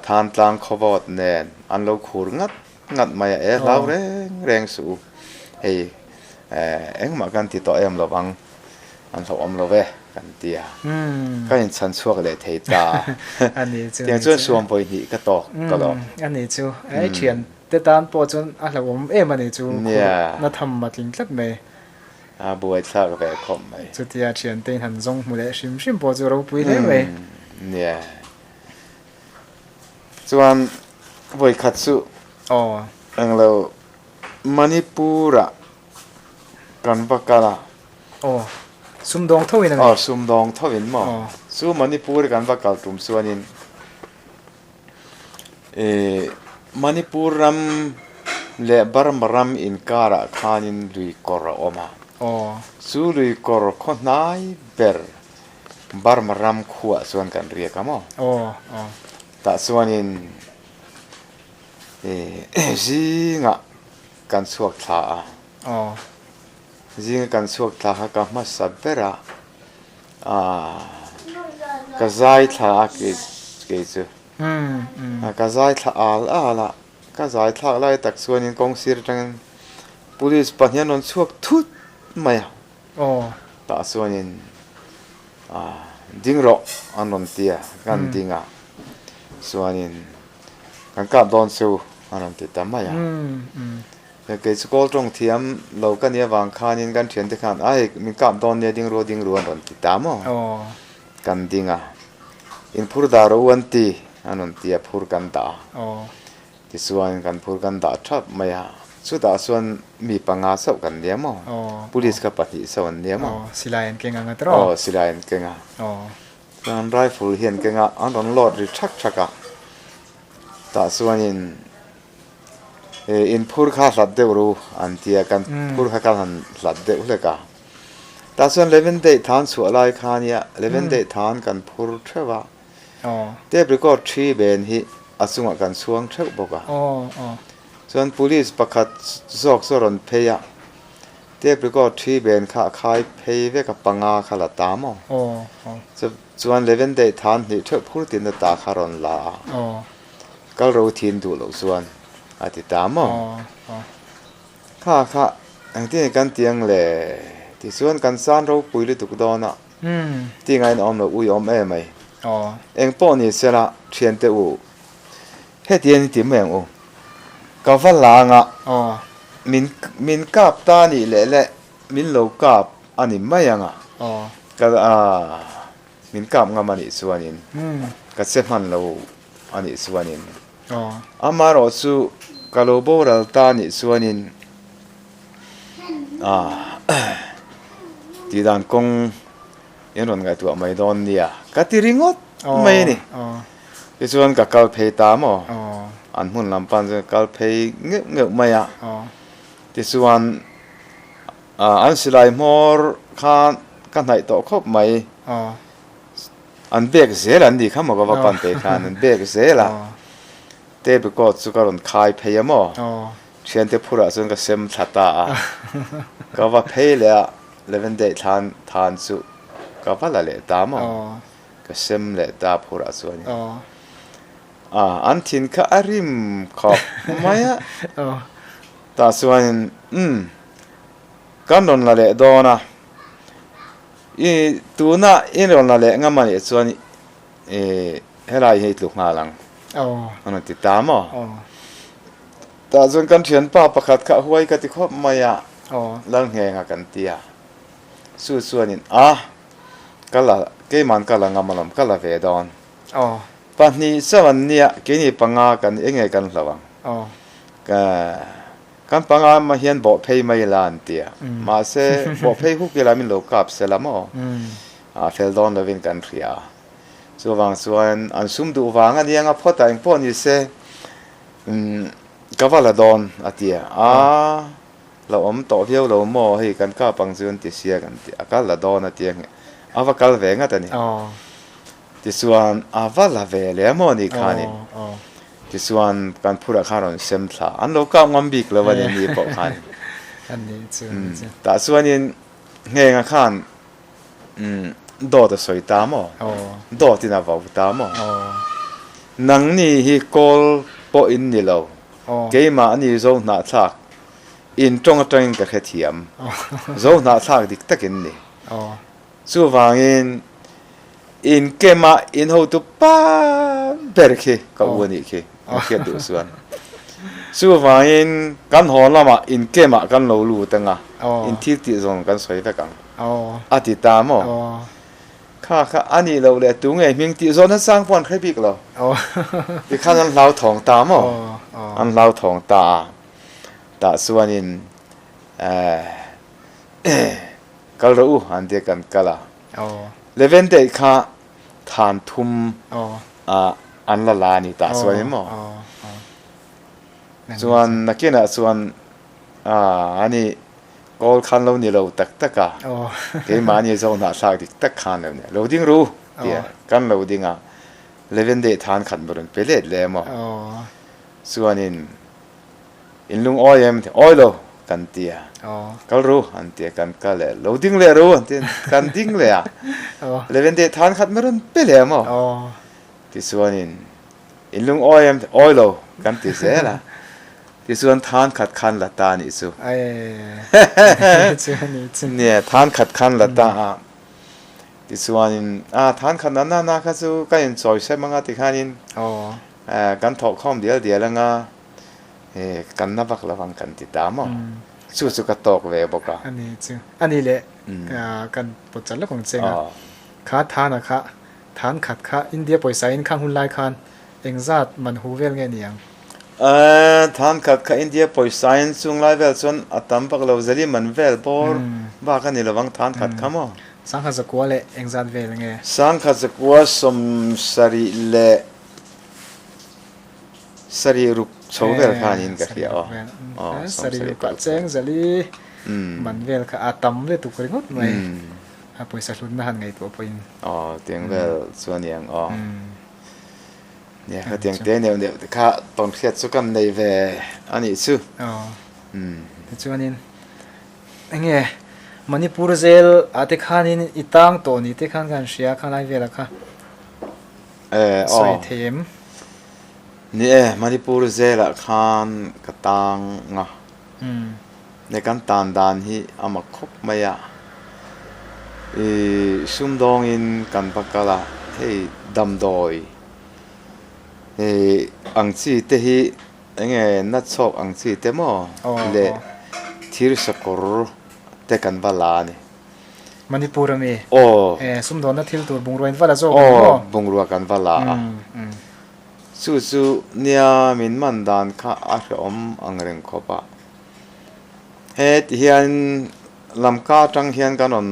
Thantlang khawvawt nen an lo khur ngat ngat mai a, e hlau reng reng suh u, hei engmah kan ti tawh em lo vang, an hlauhawm lo ve kan ti a, ka inchhan chhuak leh thei ta a, tiang chuan suam vawi hnih ka tawk ka lawm. A ni chu, ei thian te tan pawh chuan a hlauhawm em a ni chu, khurna tham a tling tlat mai. A buaithlak ve khawp mai. Chutia thian te in han zawng hmu leh hrim hrim pawh chu ropui hle mai. Nia. Chuan vawi khat chu englo Manipur ah kan va kal a. Aw, sumdawng tho in a ni. Aw, sumdawng tho in maw? Chu Manipur kan va kal tum chuanin ih Manipur ram leh Burma ram inkarah khanin lui kawr a awm a. Chu lui kawr khaw hnai ber Burma ram khuah chuan kan riak a maw? Aw, aw. Tah chuanin ih zingah kan chhuak thla a. Aw. Zinga kan chhuak thla kha ka hmasa ber a, ah ka zai thla a kei kei chu. Ka zai thla al al a, ka zai thlak lai tak chuanin kawng sir atangin police pahnih an rawn chhuak thut mai a. Aw. Tah chuanin ah ding rawh an rawn ti a, kan ding a, chuanin kan kap dawn chu an rawn ti ta mai a. Kei chu kawl tawng thiam lo ka nih avang khanin kan thiante khan ai min kap dawn nia ding ru ding ru an rawn ti ta maw? Kan ding a, in phur dah rawh u an ti an rawn ti a, phur kan dah a. Tichuan kan phur kan dah thap mai a, chutah chuan mi panga chauh kan nia maw? Police kha pahnih chauh an nia maw? Aw, silai an keng ang a tiraw? Aw, silai an keng a. Chuan rifle hi an keng a, an rawn load ri thak thak a. Tah chuanin in phur kha hlat deuh ru an ti a, kan phur kha kan han hlat deuh hlek a. Tah chuan Levin Day than chhuah lai kha nia, Levin Day than kan phur theuh a. Tape record thi ben hi a chungah kan chhuang theuh bawk a. Chuan police pakhat zawk chu a rawn phei a, tape record thi ben kha a khai phei vek a, panga kha la ta maw? Chuan leven daih than hnih theuh phur tin a ta kha a rawn la a, kal ro thin duh loh chuan a ti ta maw? Kha kha engtin nge kan ti ang le? Tichuan kan san ropui lutuk dawn a. Ti ngain a awm lo, ui awm em mai. Eng pawh ni sela thiante u, heti an ti mai ang u. Ka va lang a, min min kap ta nih leh leh min lo kap a ni mai ang a, ka min kap ngam a nih chuanin, ka che hman lo a nih chuanin, amaherawh chu ka lo boral ta nih chuanin, Tih dan kawng in rawn ngaihtuah mai dawn nia ka ti ringawt mai a ni. Tichuan ka kal phei ta maw? An hmun lam pan chuan ka kal phei ngeuh ngeuh mai a. Tichuan an silai hmawr khan ka hnaih tawh khawp mai. An bek zel an nih kha maw ka va pan phei khan an bek zel a. Tape record chu ka rawn khai phei a maw? Thiante phurah chuan ka sem thla ta a, ka va phei leh a, Leven daih thlan than chu ka va la leh ta maw? Ka sem leh ta phurah chuan a, an thin kha a rim khawp mai a, tah chuanin umm kan rawn la leh dawn a, i tuna i rawn la leh ngam anih chuan i helai hi i tluk nghal ang a rawn ti ta maw? Tah chuan kan thianpa pakhat kha huai ka ti khawp mai a, Lalnghenga kan ti a. Chu chuanin a, ka la, keiman ka la ngam alawm, ka la ve dawn. Pahnih chauh an nia, keini panga kan eng nge kan hlo ang? Ka, kan panga mah hian bawh phei mai ila an ti a. Mahse, bawh phei huk ila min lo kap se la maw? A fel dawn lovin kan hria a. Chuvang chuan an sum duh vang a nia nga phawt a, engpawh ni se. Umm ka va la dawn a ti a, aa la awm tawh viau lo maw hei kan kap ang chu an ti sia kan ti a kal la dawn a ti a a va kal ve ngat a ni. Tichuan a va la ve leh a maw ni khanin. Tichuan kan phurah khan rawn sem thla. An lo kap ngam bik lo a ni ni pawh khan. Tah chuanin Nghenga khan dawt a sawi ta maw? Dawtin a vau ta maw? Nangni hi kawl pawh in ni lo. Keimah ni zo hnahthlak in tawng atangin ka hrethiam. Zo hnahthlak dik takin ni. Chuvangin in kema in hotu pa ber khi ka u a nih khi ka hriat duh chuan. Chuvangin kan haw lamah in kemah kan lo lut anga in thil tih zawng kan sawi vek ang a ti ta maw? Kha kha a nih loh leh tu nge hming tih zawn nachang pawh an hre bik lo. Tikhan an hlauthawng ta maw? An hlauthawng ta a. Tah chuanin eh. Kal rawh u an tia kan kal a. Leven daih kha than thum ah an la la a ni tah chuan in maw? Chuan nakinah chuan a ni kawl khan lo ni lo tak tak a, keimahni zohnah thlak dik tak khan lo ni a, lo ding ru tia kan lo ding a, leven daih than khat rawn pe let leh maw? Chuanin. In lung awi em? Awi lo kan ti a. Kal ru an ti a, kan kal e. Lo ding leh ru an ti a, kan ding leh a. Leven deh than khat mai rawn pe leh a maw? Tichuanin in lung awi em? Awi lo kan ti zel a. Tichuan than khat khan la ta a nih chu. Nia, than khat khan la ta a. Tichuanin a than khat na na na kha chu ka inchawi sem anga tikhanin kan thawhkhawm dial dial anga. He kan na vak lovang kan ti ta maw? Chu chu ka tawk ve bawk a. A ni chu. A ni leh kan pawt chat lawk ang che nga. Kha than a kha, than khat kha India pawisa in khang hun lai khan engzat man hu vel nge ni ang? Than khat kha India pawisa in chung lai vel chuan a tam vak lo, zali man vel bawr bak a ni lovang than khat kha maw? Sangkhat zakua leh engzat vel nge? Sangkhat zakua 70 leh Sarih ruk chho vel khanin ka hria aw. Aw, sarih ruk ah cheng zali man vel kha a tam le tuk ringawt mai. A pawisa hlutna han ngaihtuah pawhin. Aw, tiang vel chu a niang aw. Nia, khatiang te neuh neuh te kha tawnhriat chu kan nei ve a nih chu. Aw, tichuanin enge Manipur zel ah te khanin i tang tawh ni te khan ka han hria khalai velah kha. Sawi thei em? Ni e, Manipur zelah khan ka tang a. Ne kan tan dan hi a mak khawp mai a. I sumdawngin kan va kal a, hei damdawi ang chi te hi enge natchhawk ang chi te maw leh thir sakawr te kan va la a ni. Manipur a mi? Aw. Eh, sumdawnna thil tur bungrua in va la zawk ang maw? Aw, bungrua kan va la a. Chu chu nia min man dan kha a hrehawm ang reng khawp a. He ti hian Lamka atang hian kan rawn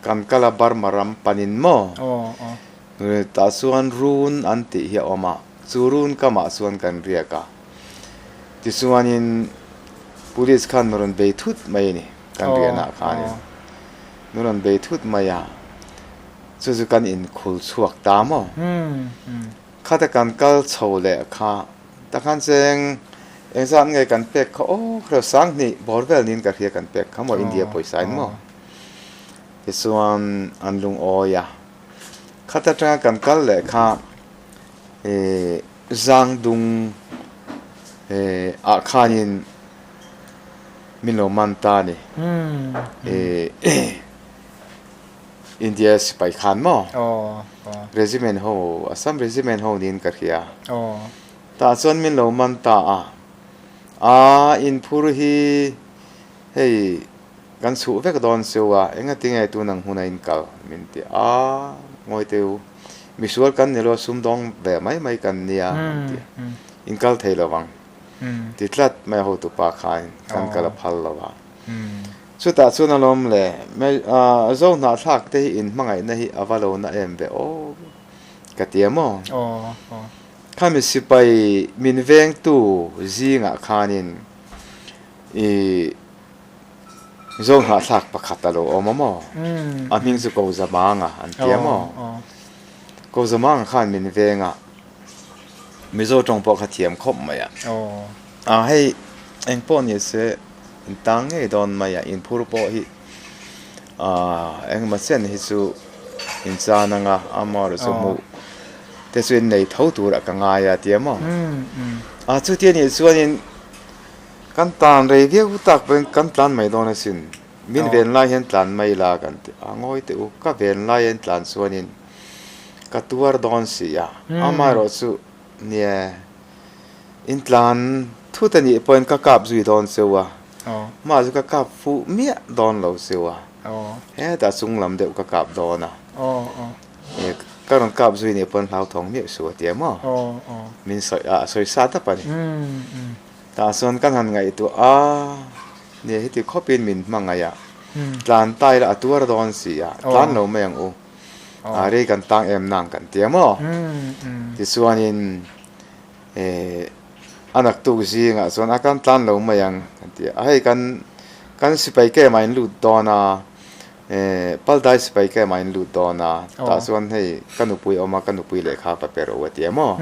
kan kal a Burma ram panin maw? Aw, aw. Tah chuan run an tih hi a awm a, chu run kamah chuan kan riak a. Tichuanin Police khan rawn bei thut mai a ni. Kan riahna khanin min rawn bei thut mai a, chu chu kan inkhul chhuak ta maw? Khata kan kal chho leh kha takhan cheng engzat nge kan pek kha aw khreu sanghnih bawr vel niin ka hria kan pek kha maw India pawisa in maw? Tichuan an lungawi a, khata tanga kan kal leh kha ih Zangdung ah khanin min lo man ta a ni. India sipai khan maw? Regiment ho, Assam Regiment ho niin ka hria. Tah chuan min lo man ta a. A inphur hi hei kan chhuh vek dawn cheu a, engatinge tun ang huna in kal min ti a, ngawi teh u. Misual kan ni lo, sumdawng ve mai mai kan nia an ti a. In kal thei lo vang. Ti tlat mai hotupa khain kan kal a phal lo a. Chutah chuan alawm le, Zo hnahthlak te hi in hmangaihna hi a va lo na em ve aw ka ti a maw? Khami sipai min vengtu zingah khanin i Zo hnahthlak pakhat a lo awm a maw? A hming chu Kozamanga an ti a maw? Kozamanga khan min veng a. Mizo tawng pawh kha thiam khawp mai a. A hei eng pawh ni se in tang ngei dawn mai a, in phur pawh hi engemaw chen hi chu in chan anga amaherawhchu chu hmuh te chu in nei tho turah ka ngai a tia maw. A chuti anih chuanin kan tan rei viau tak pawhin kan tlan mai dawn asin. Min ven lai hian tlan mai la kan ti a, ngawi teh u, ka ven lai hian tlan chuanin ka tuar dawn si a, amaherawh chu nia in tlan thut a nih pawhin ka kap zui dawn cheu a, mah chu ka kap fuh miah dawn lo cheu a, hetah chung lam deuh ka kap dawn a, ka rawn kap zui nih pawhin hlauthawng miah suh a ti a maw, min sawi a, a sawi sa tap a ni. Tah chuan kan han ngaihtuah a, nia heti khawpin min hmangaih a, tlan ta ila a tuar dawn si a, tlan lo mai ang u, a rei kan tang em nang kan ti a maw? Tichuanin eh a naktuk zingah chuan a kan tlan lo mai ang kan ti a, hei kan kan sipai camp ah in lut dawn a, eh Paldai sipai camp ah in lut dawn a, tah chuan hei ka nupui a awm a, ka nupui lehkha pa pe rawh u a ti a maw?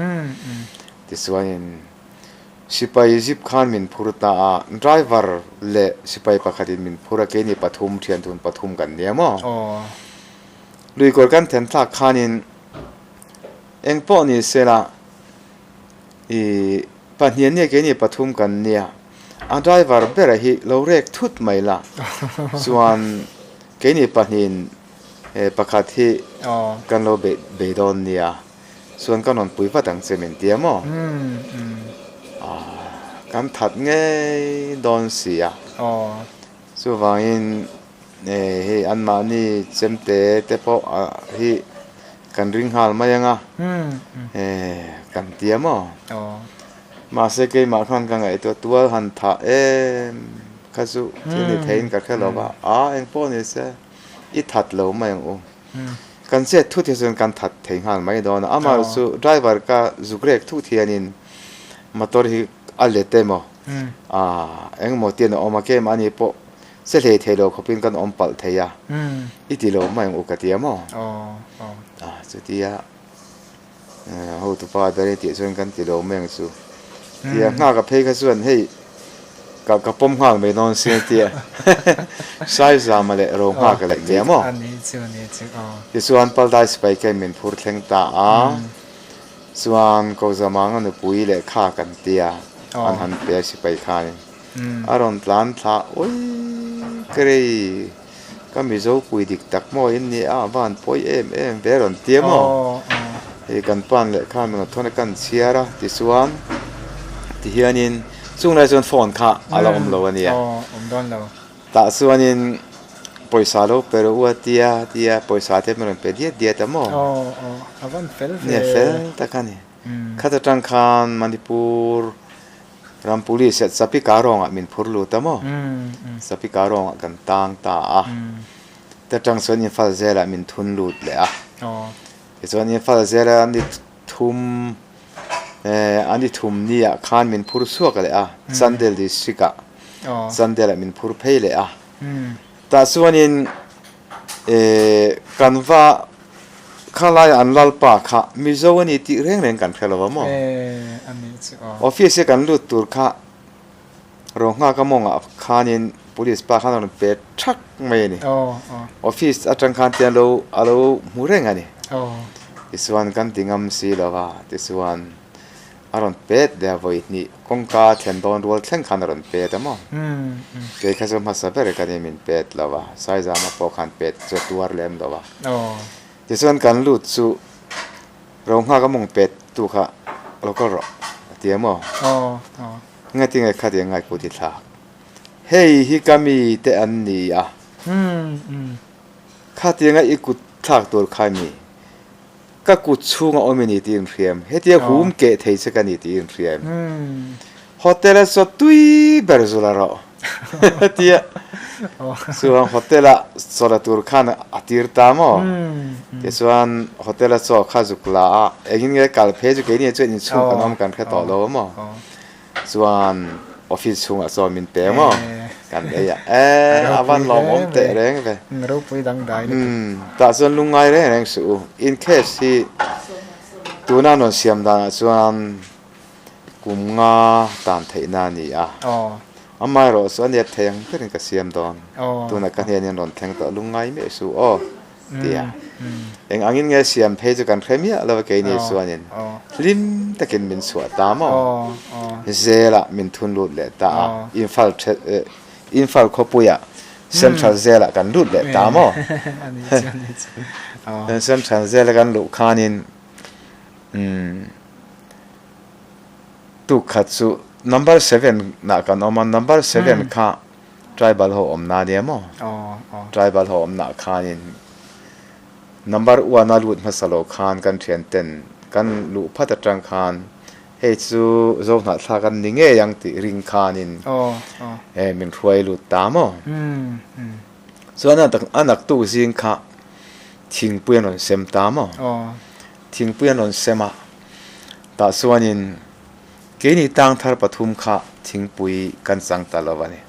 Tichuanin. Sipai zip khan min phur ta a, driver leh sipai pakhatin min phur a, keini pathum, thianthun pathum kan nia maw? Luikawr kan then thlak khanin eng pawh ni sela i pahnih an nia keini pathum kan nia, a driver bera hi lo rek thut mai la, chuan keini pahnihin pakhat hi kan lo bei dawn nia. Chuan ka rawn pui vat ang che min ti a maw? Kan that ngei dawn si a. Chuvangin hei anmahni chemte te pawh hi kan ring nghal mai ang a, kan ti a maw? Mahse keimah khan ka ngaihtuah tual han thah em kha chu thil ni theiin ka hre lo va, a engpawh ni se i that lo mai ang u. Kan chet thut hi chuan kan that thei nghal mai dawn a, amah chu driver ka zuk rek thut hianin motor hi a let emaw ah engemaw tian a awm a kem ani pawh che hlei thei lo khawpin kan awm palh thei a, i ti lo mai ang u ka ti a maw? Ah chutia. Hotupa ber e tih chuan kan ti lo mai ang chu. Tia nghak a phei kha chuan hei ka ka pawm nghal mai dawn sia tia Saizama leh ro nghak a leh nia maw? Tichuan Paldai sipai khan min phur thleng ta a, chuan Kozamanga nupui leh kha kan tia an han pe a sipai khanin a rawn tlan thla ui ka rei. Ka Mizo pui dik tak maw in ni a, van pawi em em ve rawn ti a maw? Hei kan pan leh khan rawn thawn a kan chhiar a tichuan tihianin chung lai chuan phone kha a la awm lo a nia. Tah chuanin pawisa lo pe rawh u a tia tia pawisa te min rawn pe diat diat a maw? Nia fel tak a ni. Khat atang khan Manipur Ram police ah Chapi Karawngah min phur lut a maw? Chapi Karawngah kan tang ta a. Ta tang chuan Imphal zelah min thun lut leh a. Tichuan Imphal zela ni thum eh a ni thum ni ah khan min phur chhuak leh a, Chandel district ah Chandel ah min phur phei leh a. Tah chuanin eh kan va Khalai an lalpa kha Mizo a ni tih reng reng kan hre lo a maw? Office-a kan lut tur kha Ronghaka mawngah khanin police pa khan a rawn pe thak mai a ni. Office atang khan te alo a lo hmu reng a ni. Tichuan kan ti ngam si lo va, tichuan a rawn pet leh a vawi hnih kawngka thlen dawn rual thleng khan a rawn pet a maw? Kei kha chu hmasa ber ka ni min pet lo va, Saizama pawh khan pet chu a tuar lem lo va. Tichuan kan lut chu ro nghak a mawng pet tu kha lo kal rawh a ti a maw? Ngatinge khati ang ngaihput i thlak? Hei hi ka mi te an ni a, khatianga i kut thlak tur kha mi? Ka kut chhunga awm i ni tih inhriam, hetia hum keh thei che ka ni tih inhriam. Hotel a chaw tui ber zul a rawh tia chuan hotel a chaw la tur khan a tir ta maw? Tichuan hotel a chaw kha zuk la a, engin nge kal phei chu keini chuan inchhung kan awm kan hre tawh lo a maw? Chuan office chhungah chuan min pe maw? Kan ei a, eh a van lawmawm teh reng ve. Ropui dangdai lutuk. Umm tah chuan lungngai reng reng suh u. In case hi tuna an rawn siam danah chuan. Kum nga tan theihna a ni a. Amaherawh chu a nep thei ang berin ka siam dawn. Tunah ka hnen hian rawn thleng tawh lungngai miah suh aw ti a. Eng angin nge siam phei chu kan hre miah lo a keini chuanin hlim takin min chhuah ta maw? Zelah min thun lut leh ta a, Imphal Imphal khawpuiah Central Zelah kan lut leh ta maw? Central Zela kan luh khanin umm Tuk khat chu number seven ah kan awm a, number seven kha tribal ho awmna a nia maw? Tribal ho awmna ah khanin number one a lut hmasa lo khan kan thian ten kan luh phat atang khan hei chu Zohnahthlak an ni ngei ang tih ring khanin min hruai lut ta maw? Chuan a naktuk zing kha thingpui an rawn sem ta maw? Thingpui an rawn sem a. Tah chuanin keini tang thar pathum kha thingpui kan chang ta lo a ni.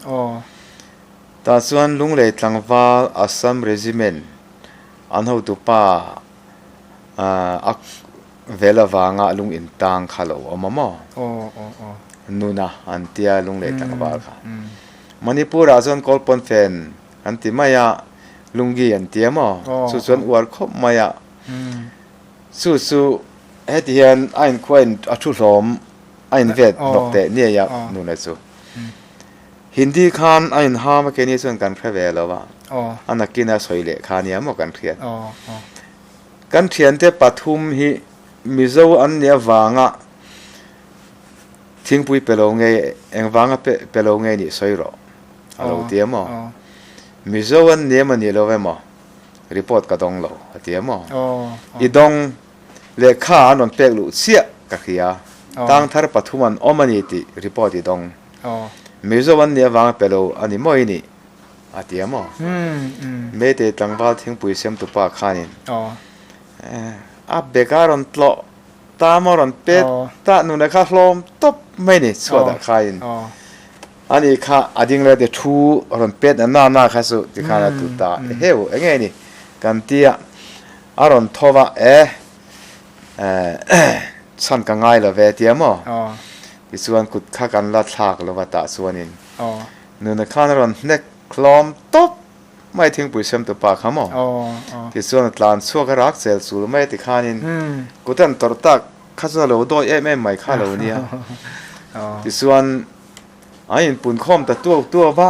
Tah chuan Lunglei tlangval Assam Regiment an hotupa a vel avanga lung in tang kha lo awm a maw? Nuna an tia Lunglei tlangval kha. Manipur ah chuan Kawlpawnfen an ti mai a, Lungi an tia maw? Chu chuan uar khawp mai a. Chu chu heti hian a inkhua in a thu hlawm a invet hnawk teh niai a nuna chu. Hindi khan a inham a keini chuan kan hre ve lo a, a nakin a sawi leh kha nia maw kan hriat. Kan thiante pathum hi Mizo an nih avanga thingpui pe lo nge engvanga pe lo nge nih sawi rawh a lo ti a maw? Mizo an ni emaw ni lo emaw? Report ka dawng lo a ti a maw? I dawng lehkha an rawn pek luh chiah ka hria. Tang thar pathum an awm a ni tih report i dawng. Mizo an nih avanga pe lo a ni maw i nih? a ti a maw? Meitei tlangval thingpui siamtupa khanin a bag a rawn tlawh ta maw rawn pet ta nuna kha hlawm tawp mai ni chhuatah khain. Ani kha a ding leh te thu rawn pet na na na kha chu tikhan a tut ta eheu eng nge ni kan tia a rawn tho va e chhan ka ngai lo ve tia maw tichuan kut kha kan la thlak lo va tah chuanin nuna khan a rawn hnek hlawm tawp mai thingpui sem tu pa kha maw tichuan a tlan chhuak a rak chel chul mai tikhanin kut an tawrh tak kha chuan a lo dawi em em mai kha lo nia tichuan An inpunkhawm ta tuau tuau va,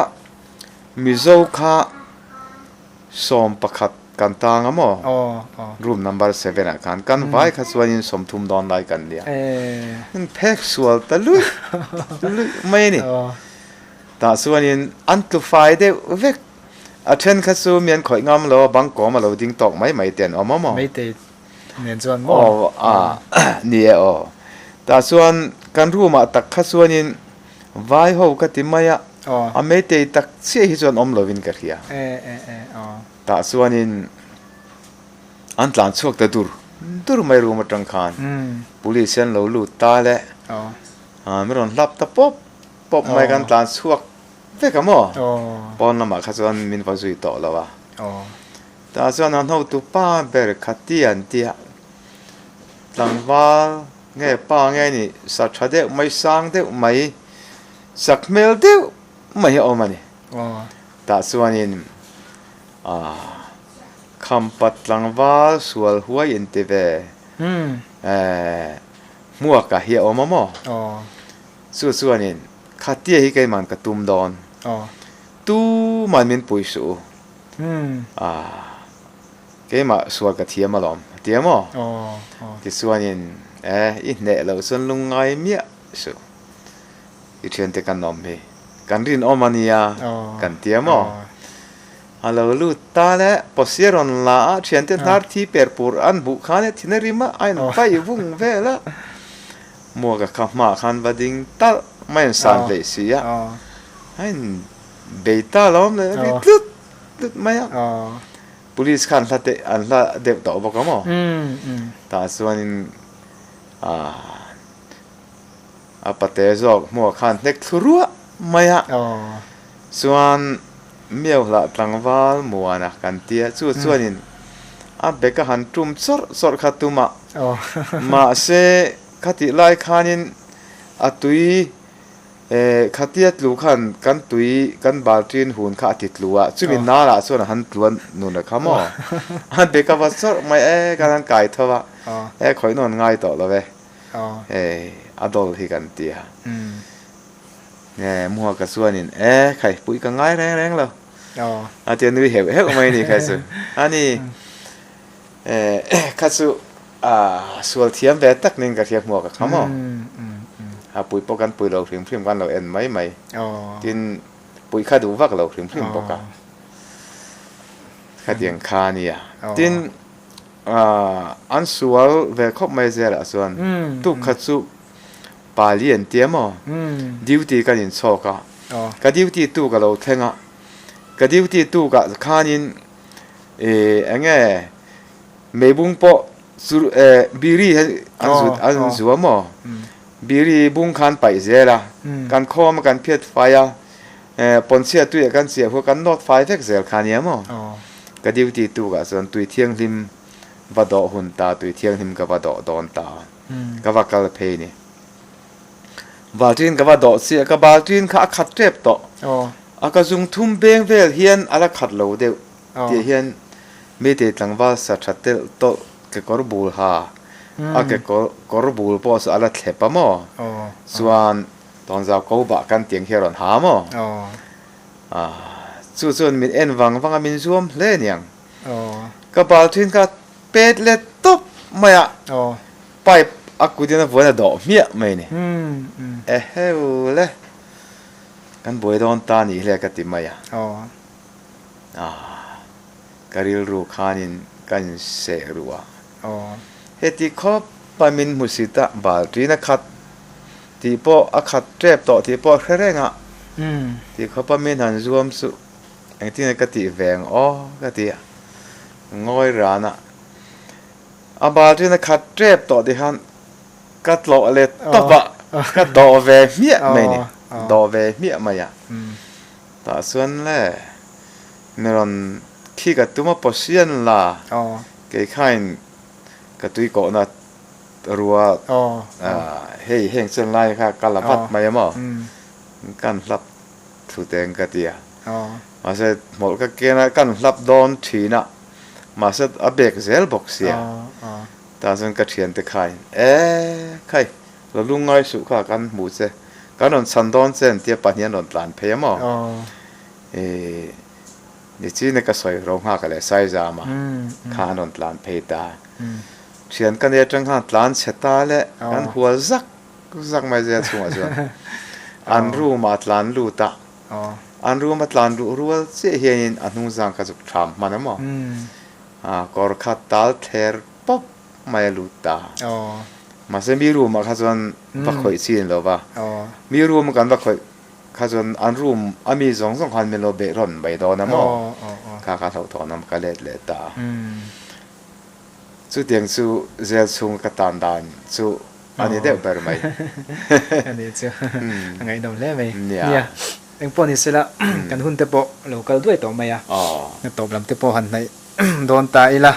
Mizo kha 11 kan tang a maw? Room number seven ah khan kan vai kha chuanin 30 dawn lai kan nia. In phek sual ta luih luih mai a ni. Tah chuanin an tlu fai deuh vek. A then kha chu mi an khawih ngam lo a, bang kawm a lo ding tawk mai mai te an awm a maw? Nen chuan maw? Aw a ni e aw. Tah chuan kan room ah tak kha chuanin vai ho ka ti mai a, a meitei tak chiah hi chuan awm lovin ka hria. Tah chuanin an tlan chhuak ta dur dur mai room atang khan police hi an lo lut ta le, min rawn hlap ta pawp pawp mai kan tlan chhuak vek a maw? Pawn lamah kha chuan min va zui tawh lo a. Tah chuan an hotu pa ber kha ti an ti a, tlangval nge pa nge ni sa tha deuh mai sang deuh mai sak hmel deuh mai hi a awm a ni. Tah chuanin aah Khampat tlangval sual huai in ti ve eh Hmuaka hi a awm a maw? Chu chuanin Khatia hi keiman ka tum dawn tuman min pui suh u. Aah, keimah sual ka thiam alawm, a ti a maw? Tichuanin, eh, i hneh loh chuan lungngai miah suh, i thiante kan awm hi, kan rinawm a nia, kan ti a maw? A lo lut ta le, pawsi a rawn la a, thiante hnar thi per pur an hmuh khan e thin a rim a, a inpai vung vel a, Muaka kha hmaah khan va ding talh mai an san hleih si a, a in Bei ta lo awm leh a ri tlut tlut mai a. Police khan hla te an hla deuh tawh bawk a maw? Tah chuanin a pate zawk hmuah khan hnek thlu ruah mai a. Chuan Miauhlah tlangval Muana kan tia chu chuanin a bag a han tum chawrh chawrh kha tum a. Mahse khatih lai khanin. A tui eh khatia tlu khan kan tui kan baltin hun kha a ti tlu a, chumi nalah chuan a han tlu a nun a kha maw? A bek a va chawrh mai e, kan han kai tho a, e khawih nawn ngai tawh lo e, hei a dawl hi kan ti a. Nge Muhaka chuanin e khai pui ka ngai reng reng lo a tia nui heuh heuh mai ni kha chu a ni. Kha chu sual thiam ve tak nen ka hria hmuak a kha maw? A pui pawh kan pui lo hrim hrim kan lo en mai mai. Tin, pui kha duh vak lo hrim hrim bawk a. Khatiang kha a nia. Tin, an sual ve khawp mai zelah chuan tuk kha chu pali an tia maw? Duty kan inchhawk a. Ka duty tu ka lo thleng a. Ka duty tu kah khanin Ih eng nge meibung pawh chu eh biri hi an zut an zu a maw biri bung khan paih zel a kan khawm a kan phiat fai a eh pawnchhia tuiah kan chiah huah kan nawt fai vek zel kha nia maw ka duty tukah chuan tui thianghlim va dawh hun ta tui thianghlim ka va dawh dawn ta ka va kal phei ni baltin ka va dawh chiah ka baltin kha a khat tep tawh a ka zung thum beng vel hian a la khat lo deuh. Tih hian Meitei tlangval sa tha telh tawlh kekawr bul ha a kekawr kawr bul pawh chu a la thlep a maw? Chuan tawnzau ko bah kan tiang hi a rawn ha maw? Chu chuan min en vang vang a min zuam hle aniang. Ka bal thin kha pet let tawp mai a, pipe a kut in a vuan a dawh hmiah mai ni. Eheu le, kan buai dawn ta nih hle ka ti mai a. Ah, ka rilru khanin ka inseh ruh a. Heti khawp a min hmu si ta, balṭin a khat tih pawh a khat ṭep tawh tih pawh a hre reng a. Ti khawp a min han zuam chu engtin nge ka tih ve ang aw ka ti a, ngawi ran a. A balṭin a khat ṭep tawh tih khan ka tlawh let tawp a, ka dawh ve hmiah mai a ni, dawh ve hmiah mai a. Tah chuan le, mi rawn khi ka tum a Pasian la, kei khain ka tui kohna rua hei heng chen lai kha ka la vat mai a maw, kan hlap thu teng ka ti a. Mahse hmawlh ka ken a, kan hlap dawn thin a, mahse a bek zel bawk sia. Tah chuan ka thiante khain, E khai, Lo lungngai suh kha kan hmuh che, kan rawn chhan dawn che an tia pahnih an rawn tlan phei a maw? Ih, nichina ka sawi ro nghak leh Saizama kha an rawn tlan phei ta. Thian ka nei atang khan tlan chhe ta le, kan hual zak zak mai zel chhungah chuan an room ah tlan lut a, an room a tlan luh rual chiah hianin a hnungzang kha zuk tham hman a maw? Kawr kha tal thler pawp. mai a lut ta. Mahse mi room ah kha chuan va khawih chi ni lo va, mi room kan va khawih kha chuan an room a mi zawng zawng khan min lo beih rawn mai dawn a maw? Kha kha hlauhthawn awm ka let leh ta a. Chutiang chu zel chhung ka tan dan chu a ni deuh ber mai. A nih chu a ngaihnawm hle mai. Nia, engpawh ni sela kan hun te pawh lo kal duai tawh mai a, tawp lam te pawh han hnaih Dawn ta ila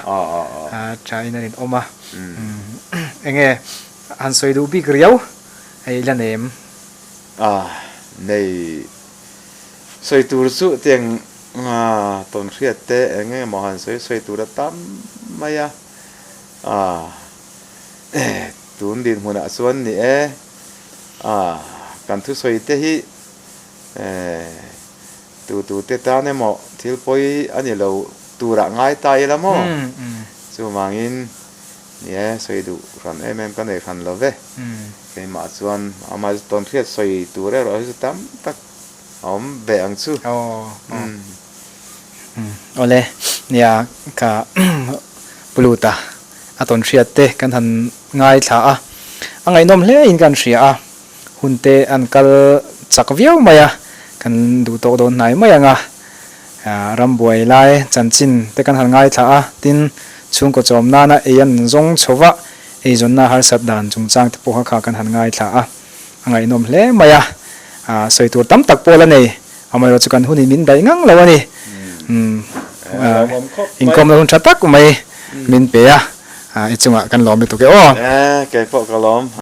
tha in an in awm a, enge han sawi duh bik riau hei ila nem. A nei sawi tur chu tiang tawn hriat te eng eng emaw han sawi sawi tur a tam mai a, tun dinhmunah chuan ni e, kan thusawi te hi Tu tu te tan emaw thil pawi a ni lo turah ngai ta ila maw? Chuvangin ni e, sawi duh hran em em ka nei hran lo ve. Keimah chuan amah tawn hriat sawi tur erawh hi chu tam tak a awm ve ang chu. Awle, nia ka Puluta a tawn hriat te kan han ngaithla a, a ngaihnawm hle in kan hria a. Hun te an kal chak viau mai a, kan duh tawk dawn hnai mai ang a, rambuai lai chanchin te kan han ngaithla a, tin chhungkaw chawm nana ei an zawng chho va, eizawnna harsat dan chungchang te pawh kha kha kan han ngaithla a, a ngaihnawm hle mai a, sawi tur tam tak pawh la nei, amaherawh chu kan hunin min daih ngang lo a ni, inkawmna hun tha tak mai min pe a, i chungah kan lawm lutuk e aw. Keipawh ka lawm.